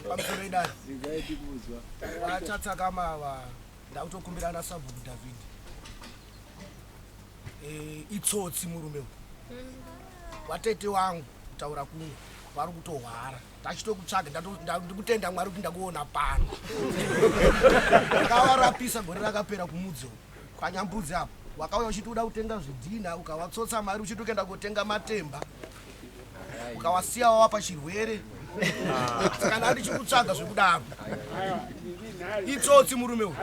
Pamusoro idare. Vachatsakama ava ndakutokumbira ana sabhuku David. Eh, itsotsi murume uyu. Watete wangu kutaura kumwe vari kutohwara. Tachitokutsvaga ndikutenda Mwari kuti ndakuona pano. Ndakavarapisa gore rakapera kumudzo kwanyambudzi apo. Wakauya uchiti uda kutenga zvidhina ukawatsotsa mari uchiti ukaenda kotenga matemba ukawasiya wawapa chirwere saka ndaa ndichikutsvaga zvekudaro itsotsi murume uyu.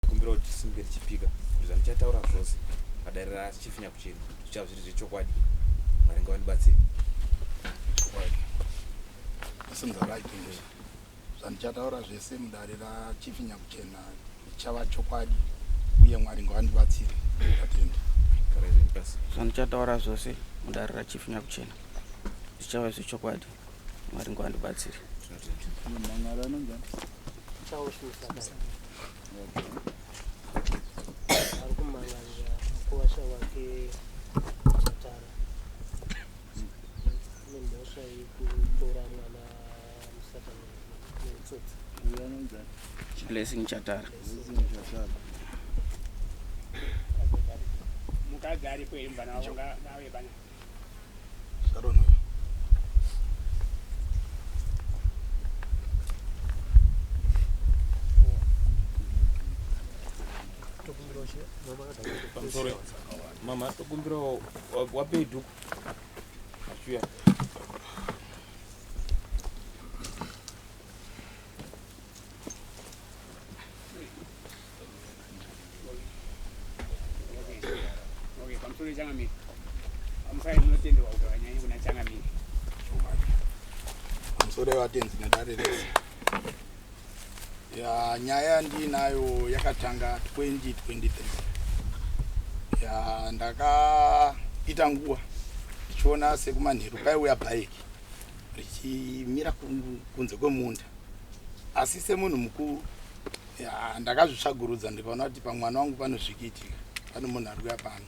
Kumbira kuti tisimbe tichipika kuti zvandichataura zvose padare raChief Nyakuchena zvichava zviri zvechokwadi. Mwari ngavandibatsire. Chokwadi. Seems right to me. Zvandichataura zvese mudare raChief Nyakuchena zvichava chokwadi uye Mwari ngavandibatsire. Ndatenda. Garai zvenyu pasi. Zvandichataura zvose mudare raChief Nyakuchena zvichava zvechokwadi. Mwari ngavandibatsire. Tinotenda. Mhangara anonzi ani? Ari kumangarira mukuwasha wake Chatara nemhosva yekutora mwana musikana netsotsi. Uyu anonzi ani? Blessing Chatara. Blessing Chatara. Mukadzi aripo here mvana wavo ngauye pana. Sharon. Pamusoro mama tokumbira wapei dhuku achiuya. Okay, pamusoro changamire. Pamusoro inotenderwa kutaura nyaya kuna changamire. Pamusoro yevatenzi nedare rese. Ya nyaya yandiinayo yakatanga 2023. Ya ndakaita nguva ndichiona sekumanheru paiuya bhaiki richimira kunze kwemunda. Asi semunhu mukuru ya ndakazvitsvagurudza ndikaona kuti pamwana wangu pane zvikiitika, pane munhu ari kuya pano.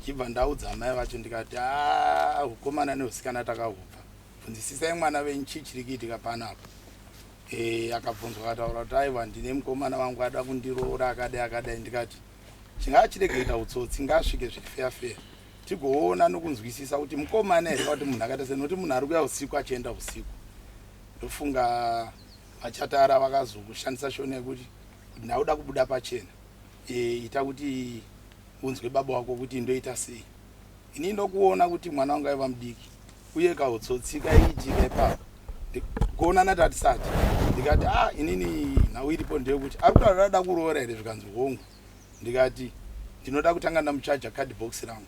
Chibva ndaudza amai vacho ndikati haa hukomana nehusikana takahubva, bvunzisisai mwana venyu chii chiri kuitika pano apa. E, akabvunzwa akataura kuti aiwa ndine mukomana wangu ada kundiroora akadai akadai. Ndikati chingachirege kuita utsotsi, ngaasvike zviri feya feya tigoona nokunzwisisa kuti mukomana here kuti munhu akaita sei, nokuti munhu ari kuya usiku achienda usiku. Ndofunga VaChatara vakazoshandisa shona yekuti ndauda kubuda pachena e, ita kuti unzwe baba wako kuti ndoita sei. Ini ndokuona kuti mwana wangu aiva mudiki uye kautsotsi kaiitika ipapo kuonana tatisati ndikati ah inini nhau iripo ndeyekuti ari kutaura ada kuroora here zvikanzi hongu ndikati ndinoda kutanga ndamuchaja card box rangu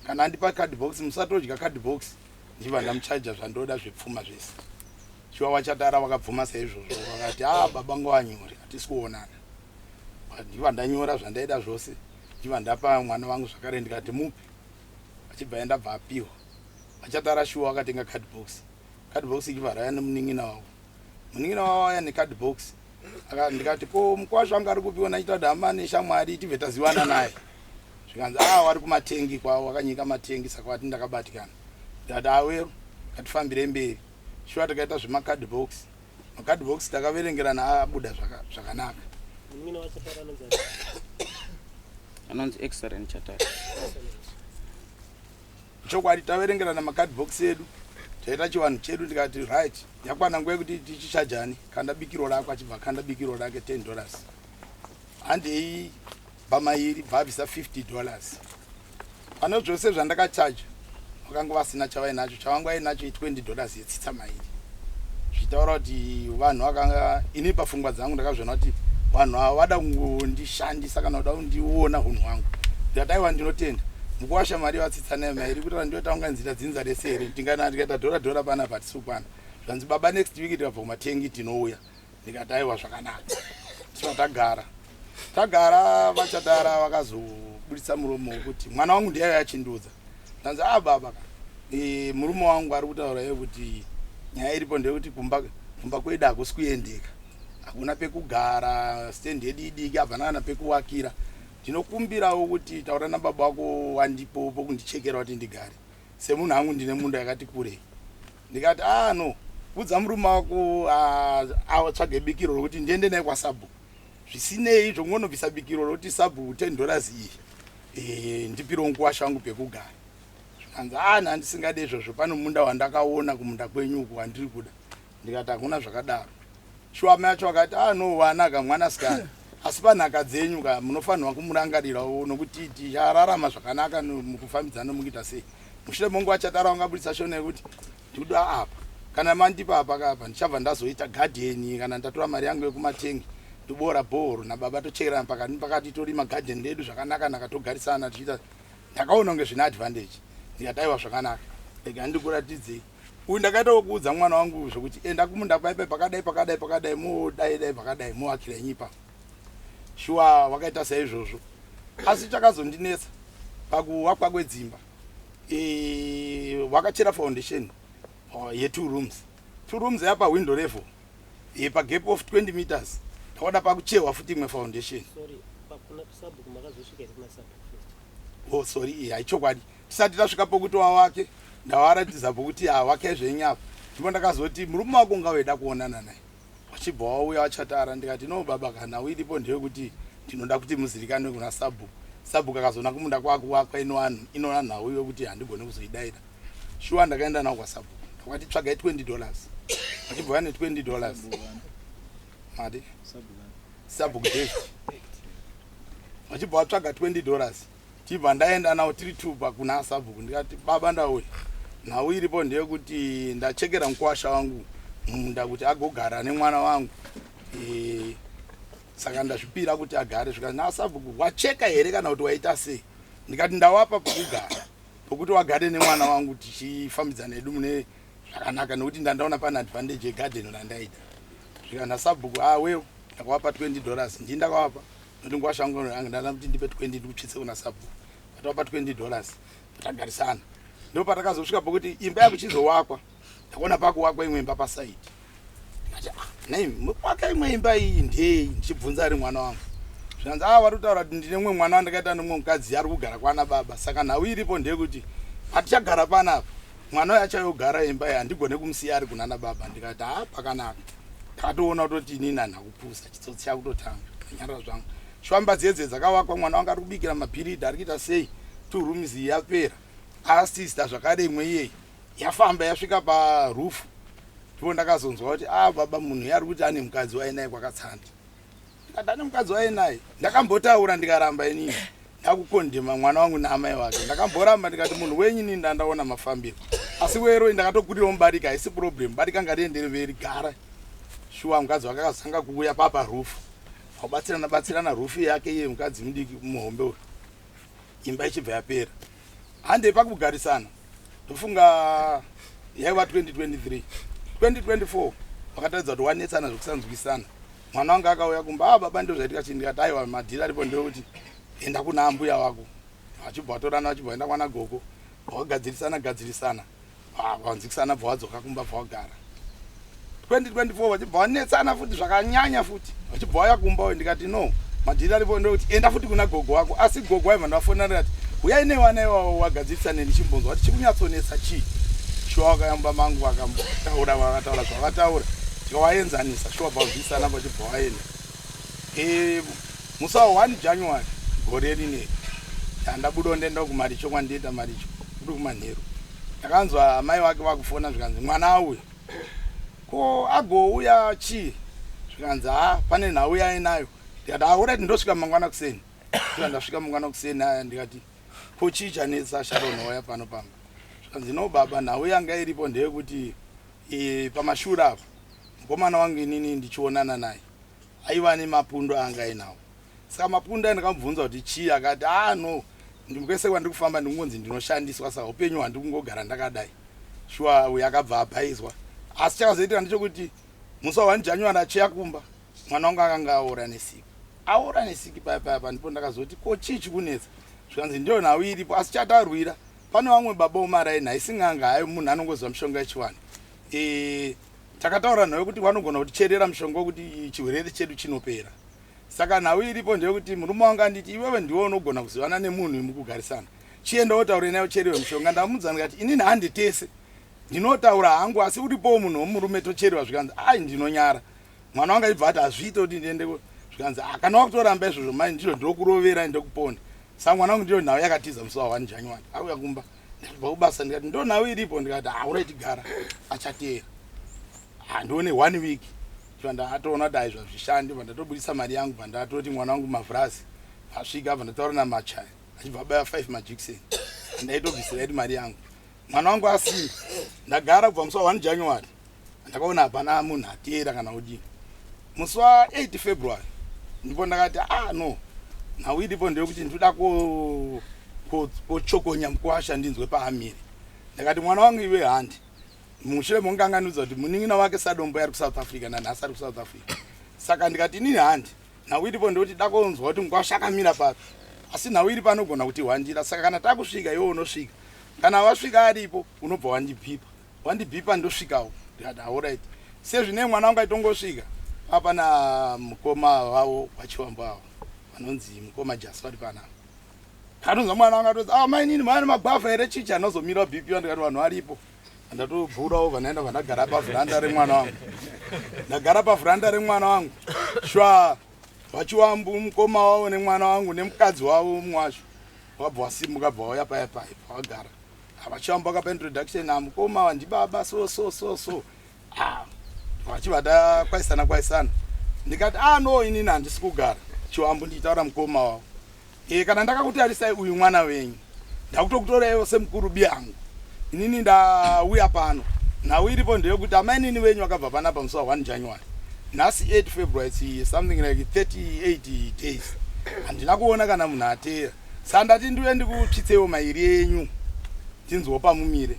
kana andipa card box musatodya card box ndichibva ndamuchaja zvandoda zvepfuma zvese Shuwa vaChatara vakabvuma saizvozvo vakati ah baba ngavanyore hatisi kuonana. Ndiva ndanyora zvandaida zvose ndiva ndapa mwana wangu zvakare ndikati mupe achibva enda bva apiwa. VaChatara shuwa vakatenga card box. Card box ichibva raya nemunin'ina wavo. Munin'ina wavo aya necard box ndikati ko mukwasha wangu ari kupiwa ndachita kuti hama neshamwari tibve taziwana naye. Zvikanzi ah wari kumatengi kwavo wakanyika matengi saka wati ndakabatikana. Ndikati awero ngatifambire mberi. Shuwa takaita zvemacard box. Macard box takaverengerana abuda zvakanaka. Munin'ina waChatara anonzi ani? Anonzi Excellent Chatara. Chokwadi taverengerana macard box edu taita chivanhu chedu ndikati right yakwana nguva yekuti tichichajani kanda bikiro rako achibva kanda bikiro rake 10 dollars handei bamairi bvabvisa 50 dollars Pane zvose zvandakachaja vakanga vasina chavainacho, chavanga vainacho i20 dollars yetsitsa mairi, zvichitaura kuti vanhu vakanga ini pafungwa dzangu ndakazviona kuti Vanhu ava vada kungondishandisa kana kuda kundiona hunhu hwangu. Ndikati aiwa ndinotenda. Mukuwasha mari vatsitsanai mairi kutaura ndiyo taunganzira dzinza rese here tingana tikaita dhora dhora panapa hatisi kukwana. Zvanzi baba next week tikabva kumatengi tinouya. Ndikati aiwa zvakanaka. Tichibva tagara. Tagara vachatara vakazoburitsa muromo wekuti mwana wangu ndiye achindiudza. Ndanzi ah baba ka. E, murume wangu ari kutaura iye kuti nyaya iripo ndeyekuti kumba kumba kwedu hakusi kuendeka. Hakuna pekugara, stand yedu idiki hapana kana pekuwakira. Ndinokumbirawo kuti taura nababa wako wandipo pokundichekera kuti ndigare. Semunhu hangu ndine munda yakati kurei. Ndikati ah no, udza murume wako ah, atsvage bikiro rokuti ndiende naye kwasabhuku. Zvisinei zvokungonobvisa bikiro rokuti sabhuku 10 dollars iyi eh, ndipirewo mukuwasha wangu pekugara. Zvikanzi ah ndisingade izvozvo pane munda wandakaona kumunda kwenyu uku wandiri kuda. Ndikati hakuna zvakadaro. Shuwa amai acho vakati ah no vana ka mwanasikana asi panhaka dzenyu ka munofanirwa kumurangarirawo nokuti tichararama zvakanaka mukufambidzana mukuita sei. Mushure mongu achatara wangaburitsa shona yekuti ndikuda apa kana mandipa apa kapa ndichabva ndazoita gadheni kana ndatora mari yangu yekumatengi ndoboora bhohoro nababa tochekerana pakati pakati torima gadheni redu zvakanaka naka togarisana tichiita ndakaona kunge zvine advantage ndikati aiwa zvakanaka rega ndikuratidzei uyu ndakaita wekuudza mwana wangu zvekuti enda kumunda paipai pakadai pakadai pakadai modai dai pakadai mowakira inyi ipapo shuwa wakaita saizvozvo asi chakazondinetsa pakuwakwa kwedzimba e, wakachera foundation oh, yetwo rooms two rooms yapa window level e, pagap of 20 meters ndakada pakucherwa futi imwe foundation. Sorry, kuna sabhuku makazosvika here kuna sabhuku first? Oh sorry, iya ichokwadi. Tisati tasvika pokuti wawake ndawaratidza pokuti awake zvenyu apa. Ndipo ndakazoti murume wako ungaweda kuonana naye. Wachibva wauya wachatara ndikati no baba kana uripo ndeyekuti ndinoda kuti muzirikanwe kuna sabhuku. Sabhuku akazoona kumunda kwakuwakwa inoona nhau yokuti handigone kuzoidaira. Shuwa ndakaenda nawo kwasabhuku. Ndakati tsvagai 20 dollars. Vachibva vane 20 dollars. Mati? Sabhuku David. Vachibva vatsvaga 20 dollars. Tibva ndaenda nawo tiri two kuna sabhuku ndikati baba ndauya. Nhau iripo ndeyekuti ndachekera mukuwasha wangu munda kuti agogara nemwana wangu. E, saka ndazvipira kuti agare zvikanzi nasabhuku wacheka here kana kuti waita sei? Ndikati ndawapa pokugara pokuti wagare nemwana wangu tichifambidzana hedu mune zvakanaka nekuti ndandaona pane advantage yegarden randaida. Zvikanzi nasabhuku ah well ndakawapa 20 dollars ndini ndakawapa nokuti nguva shangu ndanda kuti ndipe 20 ndikutsvitse kuna sabhuku ndakawapa 20 dollars tagarisana ndo patakazosvika pokuti imba yakuchizowakwa ndakaona pakuwakwa imwe imba pasaidi ndikati ah nai mukwaka imwe imba iyi ndei ndichibvunza ari mwana wangu zvikanzi ah vari kutaura kuti ndine mumwe mwana wandakaita nemumwe mukadzi ari kugara kwana baba saka nhau iripo ndeyekuti patichagara panapa mwana uyo achayogara imba iyi handigone kumusiya ari kunana baba ndikati ha pakanaka ndakatoona kutoti inini handina kupusa chitsotsi chakutotanga ndanyarara zvangu shwamba dzedze dzakavakwa mwana wangu ari kubikira mabhiridha ari kuita sei two rooms iyi yapera asista zvakare imwe iyeyi yafamba yasvika paroof ndipo ndakazonzwa kuti ah baba munhu iye ari kuti ane mukadzi wainaye kwakatsanda ndikati ane mukadzi wainaye ndakambotaura ndikaramba inini ndakukondema mwana wangu naamai vake ndakamboramba ndikati munhu wenyu inini ndandaona mafambiro asi wero ndakatokurirawo mubarika haisi problem barika ngariendere veri gara shuwa mukadzi wake akazotanga kuuya papa roof wabatsirana batsirana roof yake iye mukadzi mudiki muhombe uyu imba ichibva yapera handei pakugarisana ndofunga yaiva 2023 2024 vakataridza kuti wanetsana zvekusanzwisana mwana wangu akauya kumba ah baba ndo zvaitika chii ndikati aiwa madhiri aripo ndewekuti enda kuna ambuya wako vachibva vatorana vachibva vaenda kwana gogo vakagadzirisana gadzirisana vanzikisana bva vadzoka kumba bva vagara 2024 vachibva vanetsana futi zvakanyanya futi vachibva vauya kumba uyu ndikati no madhiri aripo ndekuti enda futi kuna gogo wako asi gogo waibva ndafonera ndikati huyai nevana iwawo wagadzirisane ndichimbonzwa kuti chikunyatsonetsa chii shuwa vakayamba mangu vakambotaura vakataura zvavataura tikawaenzanisa shuwa bvanzwisana vachibva vaenda e, musi wa 1 January gore rineri ndandabudawo ndaenda kumaricho kwandiita maricho kuri kumanheru ndakanzwa amai vake vakufona zvikanzi mwana auya ko agouya chii zvikanzi ha pane nhau yainayo ndikati aorit ndosvika mangwana kuseni aa ndasvika mangwana kuseni aya ndikati ko chii chanetsa Sharon wauya pano pamba zvikanzi no baba nhau yanga iripo ndeyekuti e, pamashure apo mukomana wangu inini ndichionana naye. Aiva nemapundu anga ainawo. Saka mapundu aya ndakamubvunza kuti chii akati ah no kwese kwandiri kufamba ndikungonzi ndinoshandiswa saka upenyu hwandikungogara ndakadai. Shuwa uyo akabva abhaizwa. Asi chakazoitika ndechekuti musi wa 1 January achiya kumba mwana wangu akanga aora nesiki. Aora nesiki paya paya pa ndipo ndakazoti ko chii chikunetsa? Zvikanzi ndiyo nhau iripo asi chatarwira pane vamwe baba vomaraini haisi n'anga hayo munhu anongoziva mishonga yechivanhu. E, takataura nhau yekuti vanogona kuticherera mishonga wekuti chirwere chedu chinopera. Saka nhau iripo ndeyekuti murume wangu anditi iwewe ndiwe unogona kuzivana nemunhu mukugarisana. Chienda wotaure naye ucherewe mushonga. Ndamudza ndikati inini hande tese ndinotaura hangu asi uripowo munhu womurume tocherewa zvikanzi ai ndinonyara. Mwana wangu aibva ati hazviite kuti ndiende zvikanzi ah kana wakutoramba izvozvo mai ndizvo ndinokurovera ndokuponda. Saka mwana wangu ndiyo nhau yakatiza musi wa 1 January auya kumba ndabva kubasa ndikati ndo nhau iripo ndikati ah alright gara achateera. Ah ndione one week bva ndatoona kuti aizvo hazvishandi bva ndatobudisa mari yangu bva ndatoti mwana wangu mavhurazi asvika bva ndataura namachaya achibva abaya 5 majikiseni ndaitobvisira iti mari yangu mwana wangu asimba ndagara kubva musi wa 1 January ndakaona hapana munhu ateera kana kudii musi wa 8 February ndipo ndakati ah no nhau iripo ndeyekuti ndinoda kochokonya mukwasha ndinzwe paamire ndakati mwana wangu iwe handi mushure mokunge angandiudza kuti munin'ina wake sadombo ari kusouth Africa nanhasi ari kusouth Africa saka ndikati inini handi nhau iripo ndekuti dakonzwa kuti mukwasha akamira papi asi nhau iripo anogona kuti hwandira saka kana takusvika iwe unosvika kana wasvika aripo unobva wandibhipa wandibhipa ndosvikawo ndikati alright sezvinei mwana wangu aitongosvika apa na mukoma vavo vachiwambo avo vanonzi mukoma jasi vari panapa Kanonzwa mwana wangu atoti ah mainini mwana magwavha here chichi anozomira BP ndikati vanhu varipo. Ndatobhura over ndaenda vandagara pavhuranda remwana wangu. Ndagara pavhuranda remwana wangu. Shwa vachiwambu mukoma wavo nemwana wangu nemukadzi wavo mumwe wacho. Wabva wasimuka bva wauya paya paya pawagara. Vachiwambu vakapa introduction ah mukoma ndibaba so so so so. Ah vachibva kwaisana kwaisana. Ndikati ah no inini handisi kugara. Chiwambu ndichitaura mukoma wavo. E, kana ndakakutarisai uyu mwana wenyu ndakutokutoraiwo semukuru biyangu inini ndauya pano nhau iripo ndeyekuti amainini venyu vakabva panapa musi wa 1 January nhasi 8 February it's something like 38 days handina kuona kana munhu ateera sa ndati ndiuye ndikutsvitsewo mairi enyu ndinzwo pamumire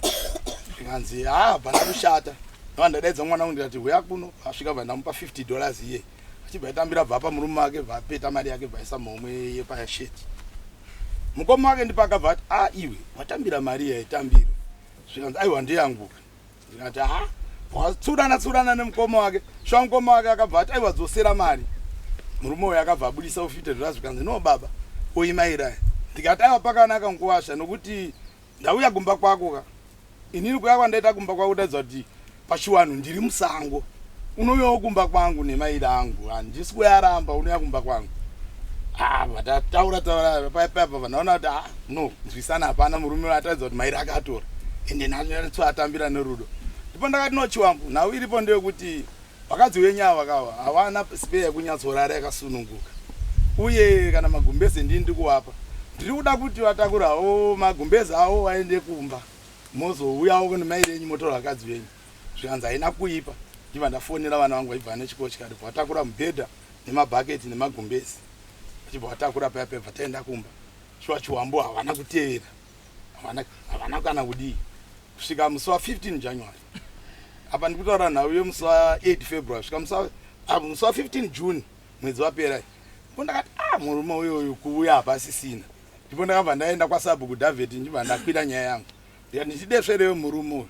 zvikanzi haa hapana kushata ndava ndadaidza mwana wangu ndikati huya kuno asvika bva ndamupa 50 dollars iye achibva aitambira bva apa murume wake bva apeta mari yake bva aisa muhomwe yepasheti mukoma wake ndipo akabva ati a ah, iwe watambira mari yaitambirwa zvikanzi aiwa ndeyanguka ndikati ha watsurana tsurana nemukoma wake shuwa mukoma wake akabva ati aiwa dzosera mari murume uyo akabva abudisa ufite dollars zvikanzi no baba oimairaya ndikati aiwa pakanaka nkuwasha nokuti ndauya kumba kwako ka inini kuya kwandaita kumba kwako taidza kuti pachiwanhu ndiri musango unouyawo kumba kwangu nemaida angu handisi kuyaramba unouya kumba kwangu ah, vatataura taura paipa vandaona kuti ah, no nzwisana hapana murume ataridza kuti mairi akatora ende natso atambira nerudo ndipo ndakati no chiwambu nhau iripo ndeyekuti Vakadzi venyu ava kava havana spare yekunyatsorara yakasununguka uye kana magumbeze ndini ndikuvapa. Ndiri kuda kuti vatakure havo magumbeze avo vaende kumba mozouyawo nemai venyu motora vakadzi venyu. Zvikanzi haina kuipa ndibva ndafonera vana vangu vaibva nechikochikari bva vatakura mubhedha nemabhaketi nemagumbezi vachibva vatakura paya paya bva taenda kumba. Shuwa chiwambo havana kutevera havana kana kudii kusvika musi wa 15 January apa ndikutaura nhau yemusi wa 8 February svika musi wa 15 June mwedzi wapera ndipo ndakati ah murume uyoyu kuuya hapasisina ndipo ndakabva ndaenda kwasabhuku David ndibva ndakwira nyaya yangu ndikati ndichidesvereyo murume uyu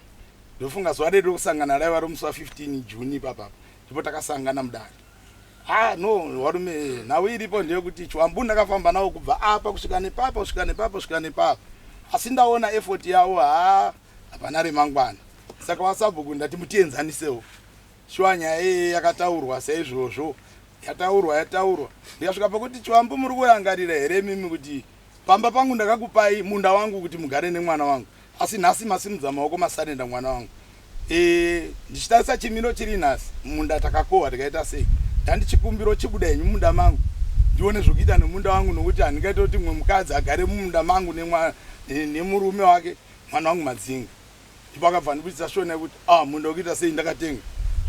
ndofunga zuva redu rekusangana raiva romusi wa 15 June ipapapa ndipo takasangana mudare ah no varume nhau iripo ndeyekuti chiwambu ndakafamba nawo kubva apa kusvika nepapa kusvika nepapa kusvika nepapa asi ndaona effort yavo haa hapana remangwana saka vasabhuku ndati mutienzanisewo shuwa nyaya iyeye yakataurwa saizvozvo yataurwa yataurwa ndikasvika pekuti chiwambu muri kurangarira here imimi kuti pamba pangu ndakakupai munda wangu kuti mugare nemwana wangu asi nhasi masimudza maoko masarenda mwana wangu e, ndichitarisa chimiro chiri nhasi munda takakohwa tikaita sei ndandichikumbiro chibuda henyu munda mangu ndione zvokuita nemunda wangu nokuti handingaite kuti mumwe mukadzi agare mumunda mangu nemurume wake mwana wangu madzinga ndipo akabva andibudisa shona yekuti ah munda wekuita sei ndakatenga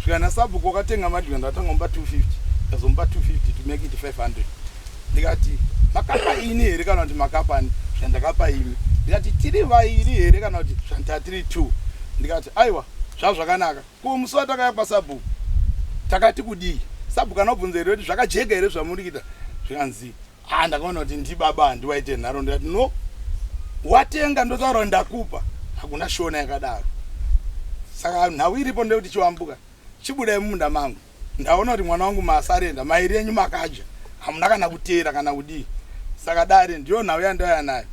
svika nasabhuku wakatenga madya ndatanga mupa 250 Ndazomupa 250 to make it 500. Ndikati makapa ini here kana kuti makapa ani? Zvandakapa imi. Ndikati tiri vairi here kana kuti zvantatiri 2. Ndikati aiwa zvazvakanaka. Ko musi watakauya kwasabhuku takati kudii? Sabhuku anobvunza here kuti zvakajeka here zvamuri kuita? Zvikanzi ah ndakaona kuti ndibaba handiwaite nharo. Ndikati no watenga ndotaura kuti ndakupa. Hakuna shona yakadaro. Saka nhau iripo ndeyekuti Chiwambuka chibudai mumunda mangu. Ndaona kuti mwana wangu masarenda mairi enyu makadya hamuna kana kuteera kana kudii. Saka dare ndiyo nhau yandauya nayo.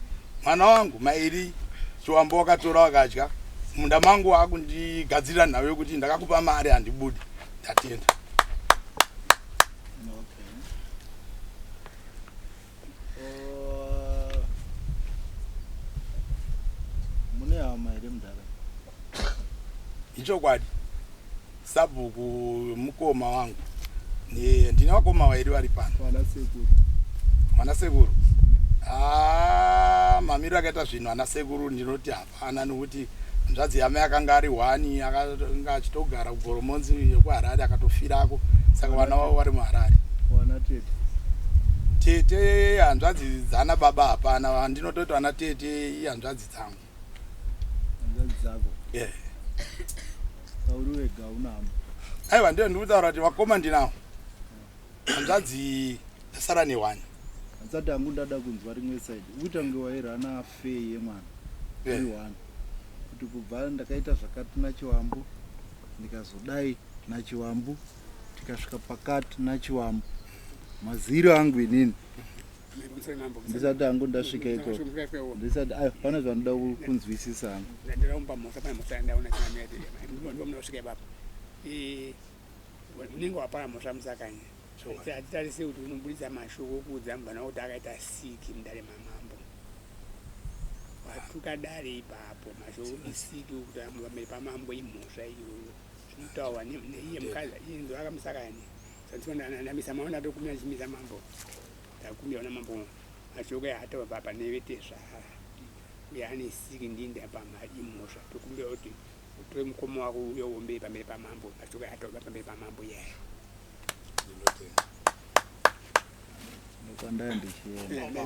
Mwana wangu mairi Chiwambo wakatora wakadya munda mangu wakundigadzirira nhau yekuti ndakakupa mari handibudi. Ndatenda. Okay. Mune hama here mudhara? Ichokwadi sabhuku mukoma wangu ndine vakoma vairi vari pano. Vana sekuru. Vana sekuru. Ah, mamiriro akaita zvinhu ana sekuru ndinoti hapana nokuti hanzvadzi yamai akanga ari hwani akanga achitogara kugoromonzi yekuHarare akatofirako saka vana vavo vari muHarare. Vana tete. Tete hanzvadzi dzana baba hapana ndinototi vana tete ihanzvadzi dzangu. Hanzvadzi dzako? Yeah. Sauri wega una hama? Aiwa ndiyo ndiri kutaura kuti vakoma ndinawo. Hanzvadzi ndasara nehwani. Handisati hangu ndada kunzwa rimwe side. Ukuita kunge wairana affair yemwana. Uri one. Kuti kubva ndakaita zvakati naChiwambu ndikazodai naChiwambu tikasvika pakati naChiwambu. Maziro angu inini. Ndisati hangu ndasvika ikoko. Ndisati ayo pane zvanoda kunzwisisa hangu. Ndinoda kumupa mhosva pane mhosva yandaona ndipo munosvika ipapo. Unenge wapara mhosva musakanyi. Hatitarise kuti unoburitsa mashoko okuudza mubvana kuti akaita siki mudare mamambo. Watuka dare ipapo mashoko esiki okuti pamberi pamambo imhosva iyoyo. Zvinotaurwa neiye mukadzi iye ndo akamusakani. Ndamisa maona ndokumira ndichimisa mambo. Ndakumbira namambo mashoko yaataura papa nevetezvara. Uye ane siki ndini ndapamha imhosva. Tokumbira kuti utore mukoma wako uye uombere pamberi pamambo mashoko yaataura pamberi pamambo iyaya. Ndinotenda. Ndokwandaya ndichienda.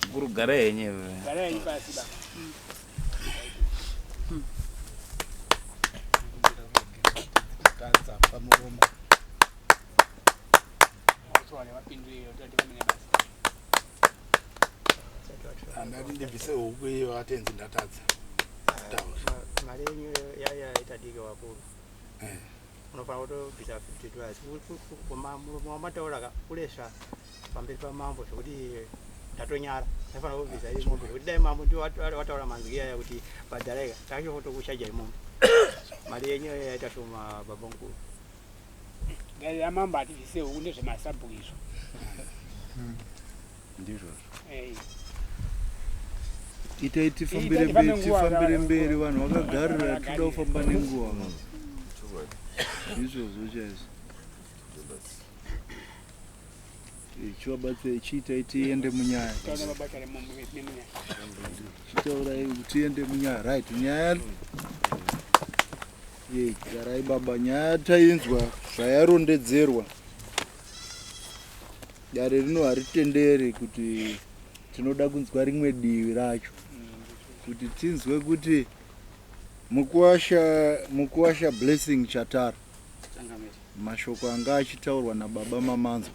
Mukuru garai henyu. Garai henyu pasi baba. Tanza pamuromo. Handati ndibvise huku iyo atenzi ndatadza. Taura. Mari yenyu yaita diki wakuru. Unofanira kutobvisa 50 dollars. Muromo wamataura ka kuresva pamberi pamambo zvekuti ndatonyara. Taifanira kubvisa iyi mombe zvekuti dai mambo ndiwo wataura manzwi aya kuti bhadharai ka takachitokuchajai mombe. Mari yenyu yaita shoma baba mukuru. Dare ramambo hatibvise huku ndezvemasabhuku izvo. Ndizvozvo. Eh. Itai tifambire mberi, tifambire mberi vanhu vakagarira toda kufamba nenguva. Ndizvozvo chaizvo. Chivabatsire chiitai tiende munyaya. Taona mabasa nemunyaya. Chitaurai tiende munyaya. Right, nyaya Ye, garai baba, nyaya tainzwa zvayarondedzerwa. Dare rino haritenderi kuti tinoda kunzwa rimwe divi racho. Kuti tinzwe kuti mukuwasha Blessing Chatara. Changamire. Mashoko anga achitaurwa nababa mamanzwa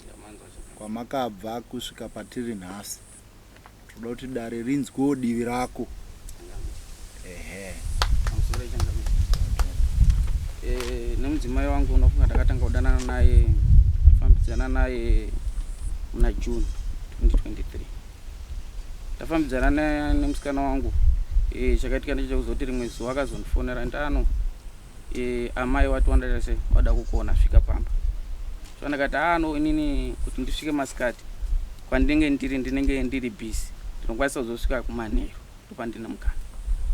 Ndamanzwa changamire. kwamakabva kusvika patiri nhasi. Toda kuti dare rinzwewo divi rako. Ehe. Pamusoro changamire. Eh, nemudzimai wangu unofunga ndakatanga kudanana naye fambidzana naye muna June 2023. Tafambidzana nemusikana wangu. Eh, chakaitika ndechekuzoti rimwe zuva akazondifonera ndano e, amai wati wandaita sei wada kukuona svika pamba so ndakati ah no inini kuti ndisvike masikati kwandinenge ndiri ndinenge ndiri busy ndinokwanisa kuzosvika kumanheru ndopandine mukana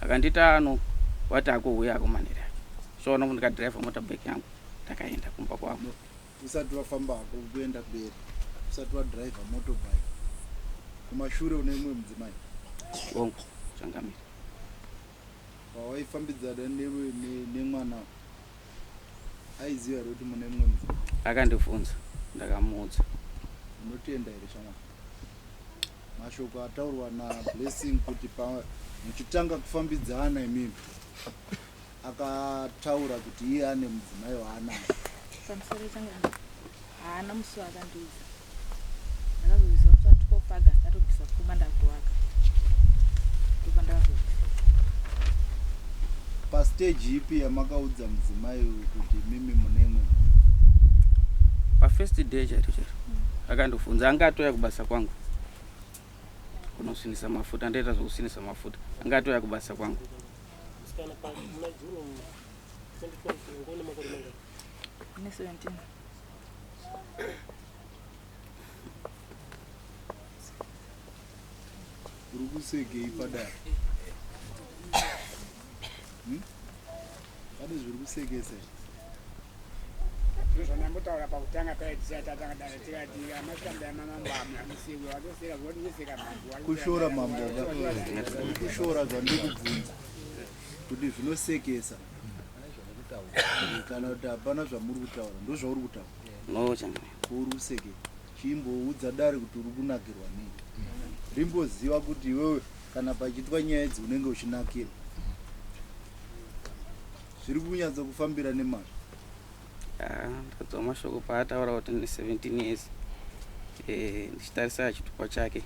akanditi ano ah, wati akouya ako manheru acho so ono ndikadhiraivha motabike yangu ndakaenda kumba kwangu usati wafamba hako kuenda mberi usati wadhiraivha motorbike kumashure une mumwe mudzimai hongu changamire Pawaifambidzana nemwana aiziva here kuti mune mumwe mudzimai? Akandibvunza ndakamuudza. Unotenda here shamwari? Mashoko ataurwa naBlessing kuti pa muchitanga kufambidzana imimi akataura kuti iye ane mudzimai waanaye. Pamusoro changamire haana musi waakandiudza. Ndakazoziva musi wa 12 August atobvisa pfuma ndakutovaka. Ndopandakazoziva. Pastage ipi yamakaudza mudzimai uyu kuti imimi mune imwe mhuri? Pafirst day chairo chairo akandibvunza anga atouya kubasa kwangu kunosvinisa mafuta ndoita zvekusvinisa mafuta anga atouya kubasa kwangu. Musikana pa muna June 2020 ngone makore mangani? Ine 17. Uri kusekei padare? Hmm? Pane zviri kusekesa here? Ndozvandambotaura pakutanga paya tisati tatanga dare tikati amashambi amamambo amusikwe watoseka zvotoseka mambo Kushora mambo ka. Kushora zvandikubvunza kuti zvinosekesa kana kuti hapana zvamuri kutaura ndozvauri kutaura. No changamire. Uri kusekei? Chimboudza dare kuti uri kunakirwa nei. Rimboziva kuti iwewe kana pachiitwa nyaya idzi unenge uchinakirwa. Zviri kunyatso kufambira nemazvo. Ah, ndakadzwa mashoko paataura kuti ndine 17 years eh, ndichitarisa chitupa chake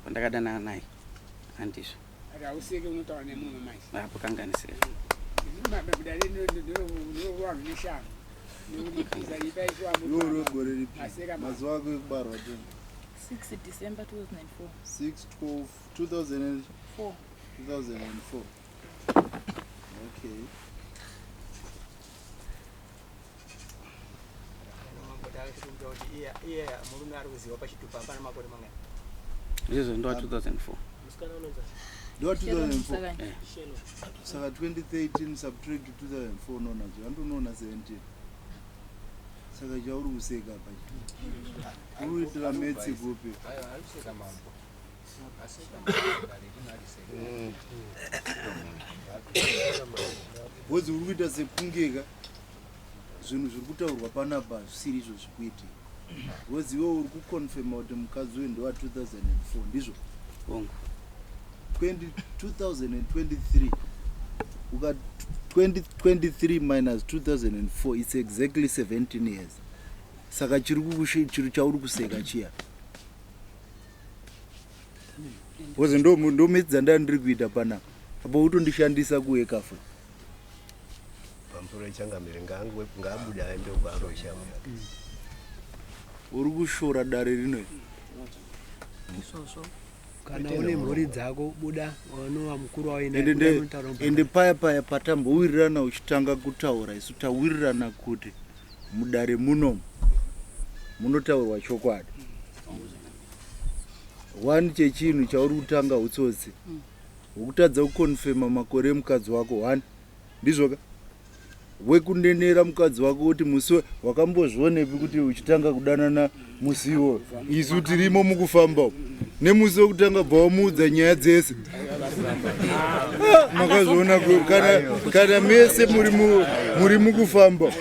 pandakadanana naye handizvo Hauseke unotaura nemunhu manje. Apo kanganisira. Iwe gore ripi? Mazuva ako ekubarwa tu. 6 December 2004. 6 12 2004. 2004. Okay. Iye murume ari kuziva pachitupa hapana makore mangani. Izvozvo ndo 2004. Musikana unonzi Ndo 2004. Eh. Saka 2013 subtract 2004 unoona zvandonoona 17. Saka chauri kuseka apa. Uri kuitira metsi kupi? Ayo ari kuseka mambo. Aseka mambo dare rino ariseka. Bhozi uri kuita sekungeka zvinhu zviri kutaurwa panapa hazvisiri izvo zviri kuitika because iwe uri kuconfirma kuti mukadzi uyu ndewa 2004 ndizvo? Hongu. 20, 2023 uka 2023 minus 2004 it's exactly 17 years saka chiri chiri chauri kuseka chiya because ndo ndo metsi dzandanga ndiri kuita panapa apo utondishandisa kuweka futi Pamusoro changamire ngaabude aende kwaarosha yake. Uri kushora dare rino iri. Izvozvo kana une mhuri dzako buda wanova mukuru Ende nde ende paya paya patambowirirana uchitanga kutaura isu tawirirana kuti mudare munomu munotaurwa chokwadi. One chechinhu chauri kutanga utsotsi hwekutadza kuconfirma makore emukadzi wako one ndizvoka wekunenera mukadzi wako kuti musi wakambozvionepi kuti uchitanga kudanana musi iwoyo isu tirimo mukufamba umu nemusi wekutanga bva wamuudza nyaya dzese ah, makazviona kana, kana mese muri mukufamba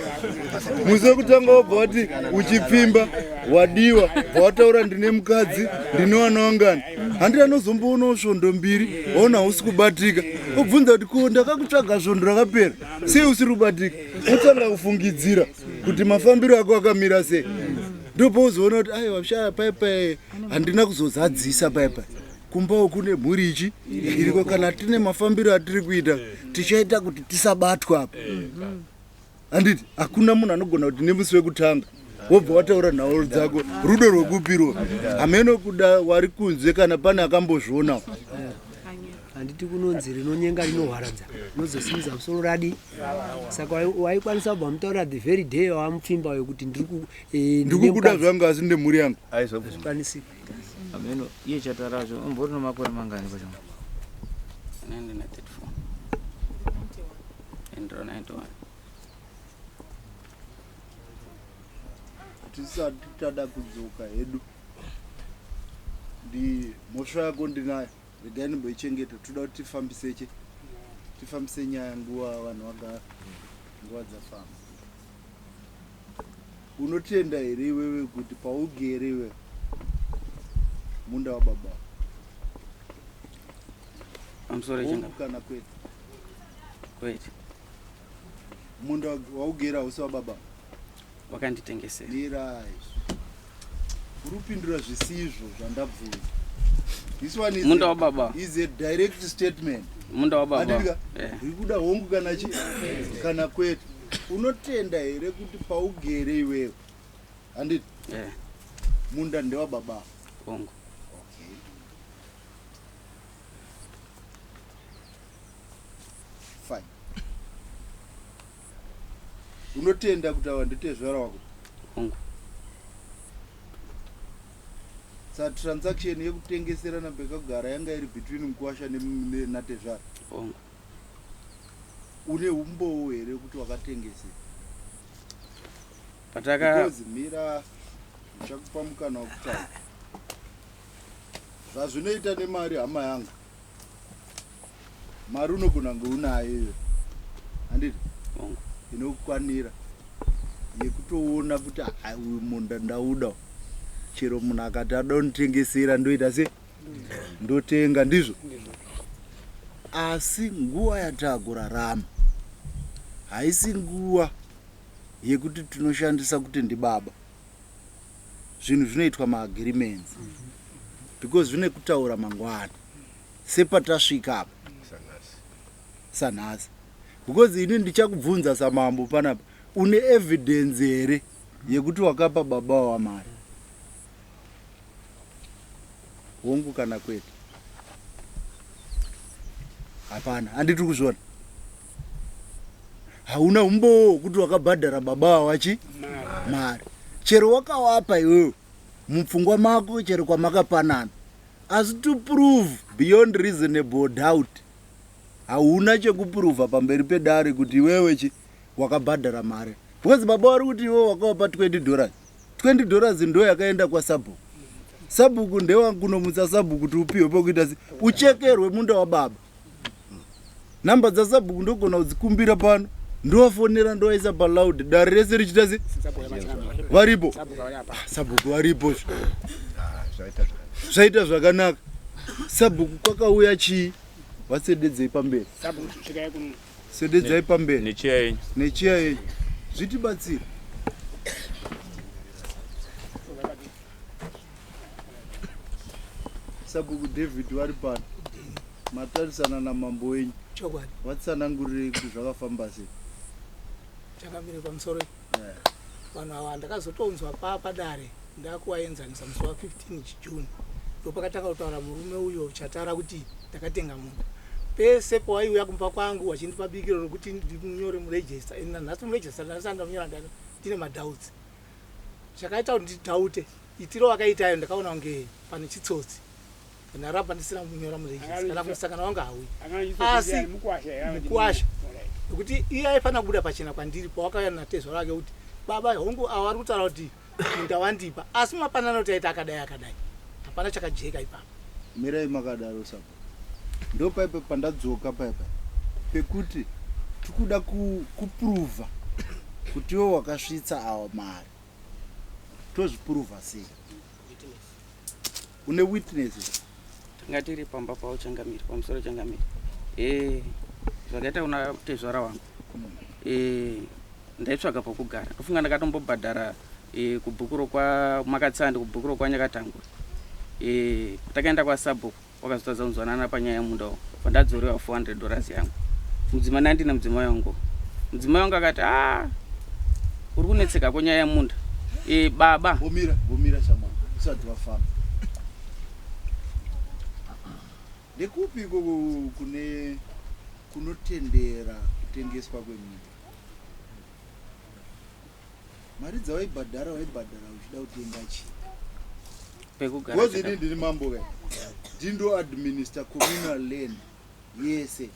musi wekutanga wabva wati uchipfimba wadiwa bva wataura ndine mukadzi ndine vana vangani handiti anozomboonawo svondo mbiri waona hausi kubatika Obvunza kuti ko ndakakutsvaga svondo rakapera sei usiri kubatika? Otanga kufungidzira kuti mafambiro ako akamira sei. Ndopauzoona kuti aiwa shaya paipai handina kuzozadzisa paipai. Kumbawo kune mhuri ichi iriko kana tine mafambiro atiri kuita tichaita kuti tisabatwa apa. Handiti hakuna munhu anogona kuti nemusi wekutanga wobva wataura nhau dzako rudo rwekupirwa hameno kuda wari kunze kana pane akambozvionawo. Handiti kunonzi rinonyenga rinohwaradza unozosimudza musoro radi saka waikwanisa kubva mutaura the very day wamupfimba uyo kuti ndiri eh, ndikukuda zvangu asi ndemhuri yangu Hazvikwanisiki. Hameno iye chataracho umbori nomakore mangani pacho? Nine na 34. And 91. Tisati tada kudzoka hedu ndi mhosva yako ndinayo regai ndimboichengeta toda kuti tifambise che tifambise nyaya nguva vanhu vagara nguva dzafamba unotenda here iwewe kuti paugere iwewe munda wababa Pamusoro Hongu kana kwete Kwete. Munda waugere hausi wababa? Wakanditengesera. Mirai. Uri kupindura zvisizvo zvandabvunza. This one is Munda wababa. Is a direct statement. Munda wababa. Handiti ka? Eh. Uri kuda hongu kana chi kana kwete. Unotenda here kuti paugere iwewe? Handiti? Eh. Munda ndewababa. Hongu. Okay. Fine. Unotenda kuti awa nditezvara wako? Hongu. Sa transaction yekutengeserana pekugara yanga iri between mukwasha natezvara? Hongu. Une umbowo here kuti wakatengesera? Pataka Because mira ndichakupa mukana wekutaura. Zvazvinoita nemari hama yangu. Mari unogona kunge unayo iwe. Handiti? Hongu. Inokukwanira yekutoona kuti ah, uyu munda ndauda. Chero munhu akati ada kunditengesera ndoita se ndotenga ndizvo. Asi nguva yatakurarama haisi nguva yekuti tinoshandisa kuti ndibaba. Zvinhu zvinoitwa maagreements because zvine kutaura mangwana sepatasvika apa sanhasi because ini ndichakubvunza samambo panapa une evidence here yekuti wakapa baba wamari hongu kana kwete hapana handiti kuzviona hauna umbowo wekuti wakabhadhara baba wachi mari chero wakawapa iwewe mupfungwa mako chero kwamakapanana asi to prove beyond reasonable doubt hauna chekupuruvha pamberi pedare kuti iwewe chi wakabhadhara mari because baba vari kuti iwewe wakawapa 20 dollars 20 dollars ndo yakaenda kwasabhuku sabhuku ndewakunomutsa sabhuku kuti upiwe pokuita se uchekerwe munda wababa namba dzasabhuku ndogona kudzikumbira pano ndovafonera ndovaisa paloud dare rese richiita se varipo sabhuku varipo zvaita zvakanaka sabhuku kwakauya chii vasededzei pamberi sededzai pamberi necheya yenyu necheya yenyu zvitibatsira sabhuku david vari pano matarisana namambo wenyu Chokwadi. vatsanangurirei kuti zvakafamba sei Chakamire pamusoro vanhu ava ndakazotonzwa paa padare ndakuvaenzanisa musi wa15 June ndopakatanga kutaura murume uyo Chatara kuti ndakatenga munda pese pawaiuya kumba kwangu wachindipa bikiro rokuti ndimunyore muregister and nanhasi muregister ndasati ndamunyora ndine madoubts chakaita kuti ndidoubte itiro wakaitayo ndakaona kunge pane chitsotsi ndaramba ndisina kunyora muregister kana kumusangano wangu hauyi asi mukwasha nekuti iye aifanira kubuda pachena kwandiri pawakauya natezvaro wake kuti baba hongu ava vari kutaura kuti munda wandipa asi mapanana kuti aita akadai akadai hapana chakajeka ipapo mirai makadaro sapo ndo paipa pandadzoka paipa pekuti tikuda kupuruvha kuti iwe wakasvitsa awa mari tozvipuruvha sei une witness Tanga tiri pamba pavo changamire, pamusoro changamire. Eh, zvakaita kuna tezvara wangu eh, ndaitsvaga pokugara ndofunga ndakatombobhadhara eh, kubhukuro kwaMakatsandi kubhukuro kwaNyakatangura eh, takaenda kwasabhuku wakazotadza kunzwanana panyaya yemunda uwo pandadzorewa 400 dollars yangu mudzimai nandine mudzimai wangu mudzimai wangu akati a ah, uri kunetseka kwenyaya yemunda e, baba vomira vomira shamwari usati wafamba ndekupi ikoko kune kunotendera kutengeswa kweminda mari dzawaibhadhara waibhadhara uchida kutenga chii pekugara Because ini ndiri mambo ka ndindo administer communal land yese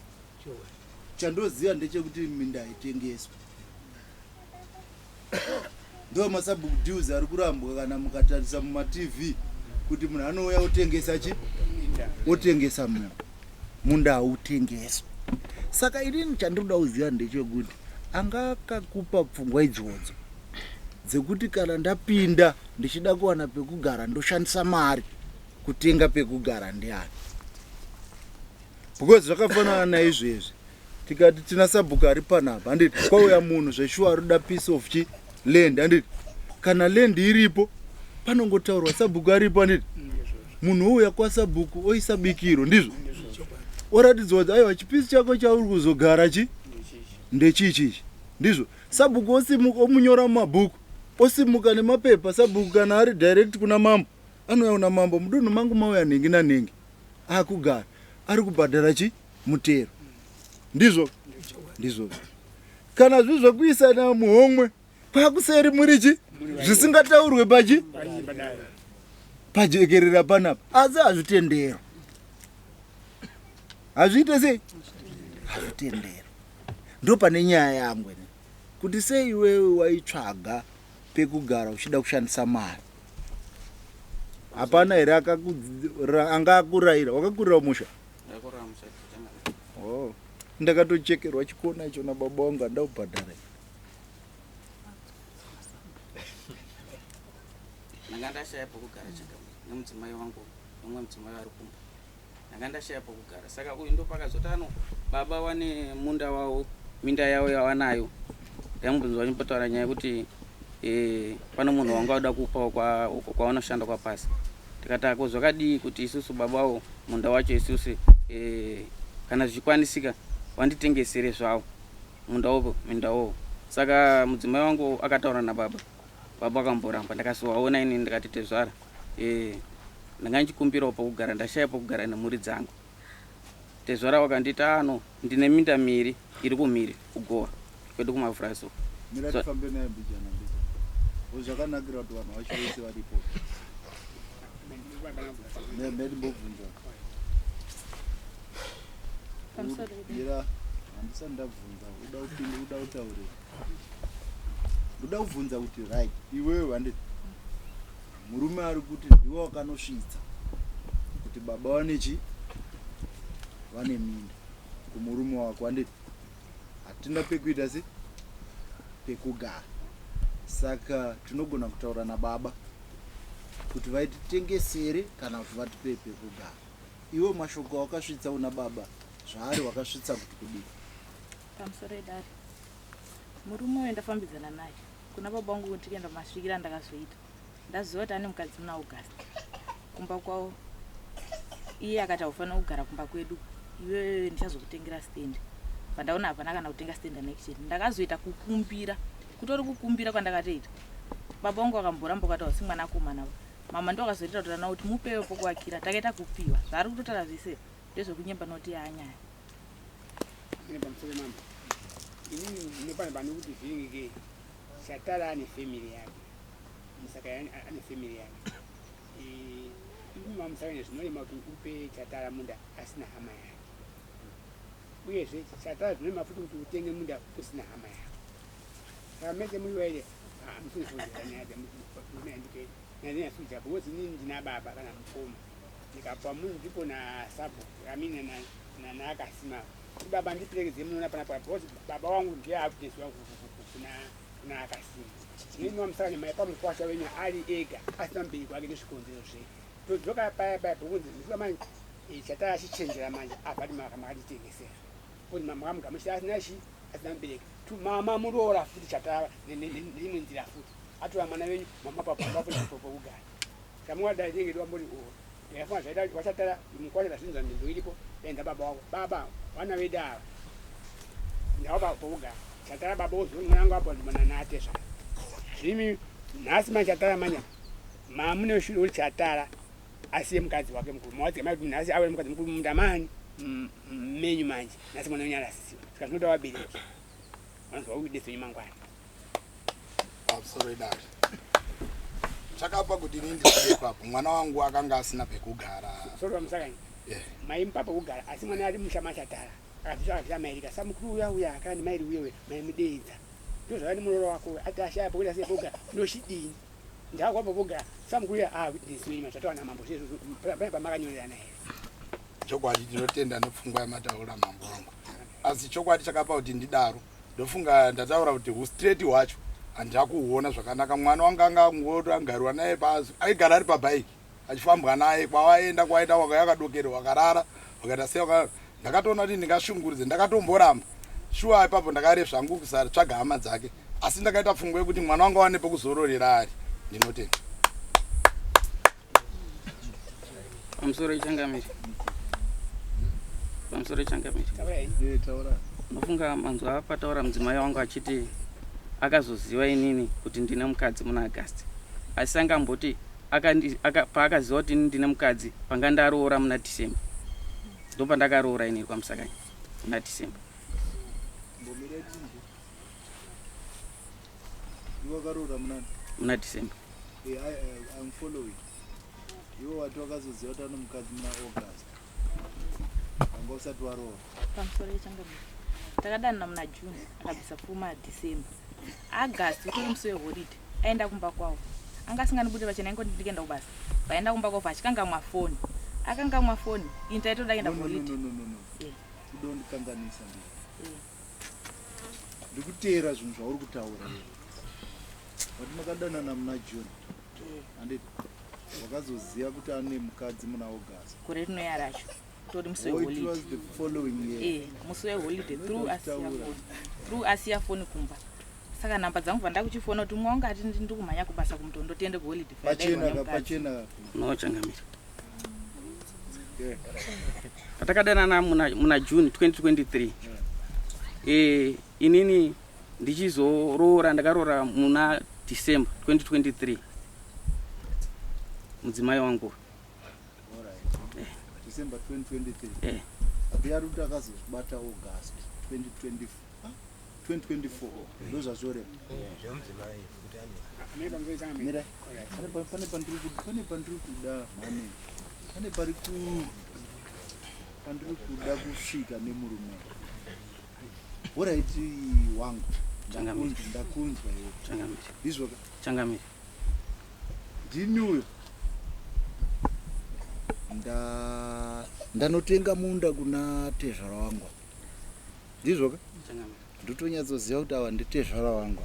chandoziva ndechekuti minda haitengeswi ndo masabhuku deals ari kurambwa kana mukatarisa mumatv kuti munhu anouya otengesa chi otengesa munda munda hautengeswi saka inini chandinoda kuziva ndechekuti anga akakupa pfungwa idzodzo dzekuti kana ndapinda ndichida kuwana pekugara ndoshandisa mari kutenga pekugara ndiani because zvakafanana naizvezvi tikati tina sabhuku ari panapa handiti kwauya munhu zveshuwa ari kuda piece of chi land handiti kana land iripo panongotaurwa sabhuku aripo handiti munhu ouya kwasabhuku oisa bikiro ndizvo oratidzwa kuti aiwa chipisi chako chauri kuzogara chi ndechichichi ndizvo sabhuku osimuka omunyora mumabhuku osimuka nemapepa sabhuku kana ari direct kuna mambo anouya kuna mambo mudunhu mangu mauya nhingi nanhingi akugara ari kubhadhara chi mutero ndizvo ndizvo kana zviri zvekuisana muhomwe kwakuseri muri chi zvisingataurwe pachi pajekerera panapa asi hazvitendero hazviite sei hazvitendero ndopane nyaya yangu ini kuti sei iwewe waitsvaga pekugara uchida kushandisa mari hapana here anga akurayira wakakurira musha oh. ndakatochekerwa chikona icho nababa wangu handaubhadhara ndanga ndashaya pokugara changamire nemudzimai wangu nomwe mudzimai ari kumba ndanga ndashaya pokugara saka uyu ndopakazoti ano baba wane munda wavo minda yavo yawanayo ndaimbonzwa vachimbotaura nyaya yekuti eh, pane munhu wanga wada kupawo kwavanoshanda kwapasi tikati ako zvakadii kuti isusu babawo munda wacho isusu eh, kana zvichikwanisika wanditengesere zvawo munda wo minda wo saka mudzimai wangu akataura nababa baba akamboramba ndakazovaona ini ndikati tezvara eh, ndanga ndichikumbirawo pokugara ndashaya pokugara nemhuri dzangu tezvara wakanditi ano ndine minda miri iri kumhiri kugowa kwedu kumavhuraso mira tifambe naye mbijana mbijana zvakanakira kuti vanhu vacho vese varipo metimbobvunza mira handisati ndabvunza uda kupinda uda kutaurira ndoda kubvunza kuti right iwewe handiti murume ari kuti ndiwe wakanosvitsa kuti baba vane chi vane minda kumurume wako handiti hatina pekuita se pekugara saka tinogona kutaura nababa kuti vaititengesere kana kuti vatipe pekugara iwe mashoko awakasvitsa una baba zvaari wakasvitsa kuti kudii pamusoro edare murume uyo ndafambidzana naye kuna baba vangu tikaenda masvikiro andakazoita ndaziva kuti ane mukadzi muna august kumba kwavo iye akati haufanira kugara kumba kwedu iwewe ndichazokutengera stand pandaona hapana kana kutenga stand nekicheni ndakazoita kukumbira kutori kukumbira kwandakatoita baba vangu vakamboramba ukati hausi mwanakomana mama ndo akazoita kutora kuti mupewe pokuakira takaita kupiwa zvaari kutotaura zvese ndezvekunyemba noti yaanyaya Ine pamusoro mambo. Inini ndinopana pane kuti vhiringike. Shatara ane family yake. Musaka ane family yake. Eh, imi mamusaka zvinorema kuti upe Chatara munda asina hama yake. Uyezve Chatara zvinorema futi kuti utenge munda usina hama yako. Saka mese muri vairi hamusina kuziva nyaya dzemunaandike because inini ndina baba kana mukoma ndikapa munhu ndipo nasabhuku I mean naakasima kuti baba ndiperekedze munoona panapa because baba wangu ndiye akutenesiwa kuna akasima inini wamusaka mai pamukwasha wenyu ari ega asina mubereki wake nezvikonzero zvei todzoka paya paya pokunzi manje Chatara achichenjera manje abva ati makanditengesera kuti makamugamuchira asina chi asina mubereki. Mama muroora futi chatara neimwe nzira futi atora mwana venyu mamapapapapokugara chamungadai tinenge tiwambori ndikafunga zvaita wachatara mukwasha zvinzwa nzvimbo iripo dainza baba wako baba vana vedu ava ndawapa pokugara chatara baba woziva mwana wangu apo mwana naatezvara zvimi nhasi manje chatara manya mamune shure uri chatara asiye mukadzi wake mukuru mawadzika mai kuti nhasi ave mukadzi mukuru munda mani menyu manje nhasi mwana wenyu arasisiwa saka zvinoda vabereki vanozwa kuidetso wenyu mangwana pamusoro idare chakapa kuti ini ndisvike ipapo mwana wangu akanga asina pekugara soro vamusakani Yeah. maimupa pekugara asi mwana ari musha machatara akabvisa akabvisa mairika samukuru uya uya akana nemairi uye uya maimudeedza ndozvava nemuroora wako uya ati ashaya pekuita sei pekugara ndochidini ndakupa pekugara samukuru uya ah witness wenyu mazvataura namambo zvezvo pane pamakanyorerana here Chokwadi ndinotenda nepfungwa yamataura mambo wangu. Asi chokwadi chakapa kuti ndidaro ndofunga ndataura kuti hustraight hwacho handina kuhuona zvakanaka. Mwana wangu anga angogariwa naye pasi, aigara ari pabhaiki achifambwa naye kwawaenda kwaenda wakauya akadokera wakarara wakaita sei wakarara. Ndakatoona kuti ndingashunguridze ndakatomboramba. Shuwa ipapo ndakaresva hangu kusatsvaga hama dzake asi ndakaita pfungwa yekuti mwana wangu awane pekuzororera ari. Ndinotenda. Pamusoro ichangamire. Pamusoro ichangamire. Taura. Ndofunga manzwa pataura mudzimai wangu achiti akazoziva inini kuti ndine mukadzi muna August. Asi angamboti paakaziva kuti ini ndine mukadzi panga ndaroora muna December. Ndopandakaroora inini kwaMusakanyi muna December. Mbomira tinzwe. Iwe wakaroora munani? Muna December. Eh, I'm following. Iwe wati wakazoziva kuti ano mukadzi muna August. Wanga usati waroora. Pamusoro yechangamire. Takadanana muna June akabvisa pfuma December. August utori musi weholiday aenda kumba kwavo. Anga asingandibude pachena aingoti ndikuenda kubasa. Vaenda kumba kwavo achikangamwa foni. Akangamwa foni ini taitoda kuenda No, no, no, kuholiday. no, no, no, no. Eh. Udondikanganisa ndiwe. Eh. Ndikuteera zvinhu zvauri kutaura iwe. Wati makadanana muna June. Handiti? Wakazoziva kuti ane mukadzi muna August. Gore rinouya racho. Utori musi Oh, it weholiday. was the following year. Eh, musi weholiday through asiya Unotaura. foni. Through asiya foni kumba. Saka namba dzangu bva ndakuchifona kuti mumwe wangu ati ndiri kumhanya kubasa kumutondo tiende kuholiday. Pachena ka pachena ka. No changamire. Yeah. Patakadanana muna June 2023. Eh, inini ndichizoroora ndakaroora muna December 2023. Mudzimai wangu. Alright. December 2023. Eh. Abi ari kuti akazozvibata August 2020, ah, 2024. Ndozvazvoreva. Zvemudzimai kuti ane Mira. Pane pandiri kuda mhani. Pane pari ku pandiri kuda kusvika nemurume. Alright wangu. Changamire. Ndakunzwa iwe. Changamire. Ndizvo ka? Changamire. Ndini uyo. Ndanotenga munda kuna tezvara wangu. Ndizvo ka? Changamire. Ndotonyatsoziva kuti ava nditezvara wangu.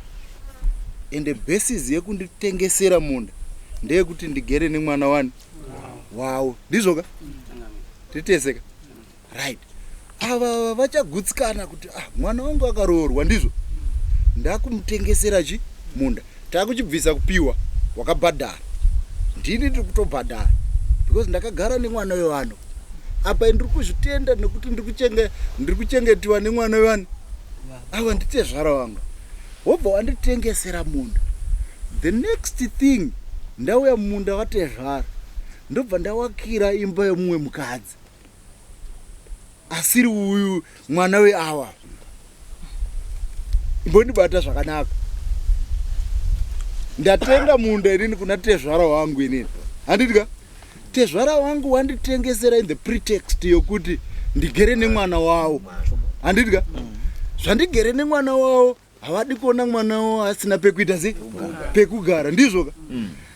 Ende basis yekunditengesera munda ndeyekuti ndigere nemwana wani wavo. Ndizvo ka? Changamire. Titeseka. Right. Ava vachagutsikana kuti ah, mwana wangu akaroorwa ndizvo. Ndakumutengesera chi munda. Takuchibvisa kupiwa wakabhadhara. Ndini ndiri kutobhadhara because ndakagara nemwana wevanhu. Apa ndiri kuzvitenda nekuti ndiri kuchengetiwa nemwana wevanhu. Ava nditezvara wangu. Wobva wanditengesera munda. The next thing ndauya mumunda watezvara. Ndobva ndawakira imba yemumwe mukadzi. Asiri uyu mwana weawa. Imbondibata zvakanaka. Ndatenga munda inini kuna tezvara wangu inini. Handiti ka? Tezvara wangu wanditengesera in the pretext yokuti ndigere nemwana wavo. Handiti ka? Zvandigere nemwana wavo havadi kuona mwana wavo asina pekuita sei? Pekugara. Ndizvo ka?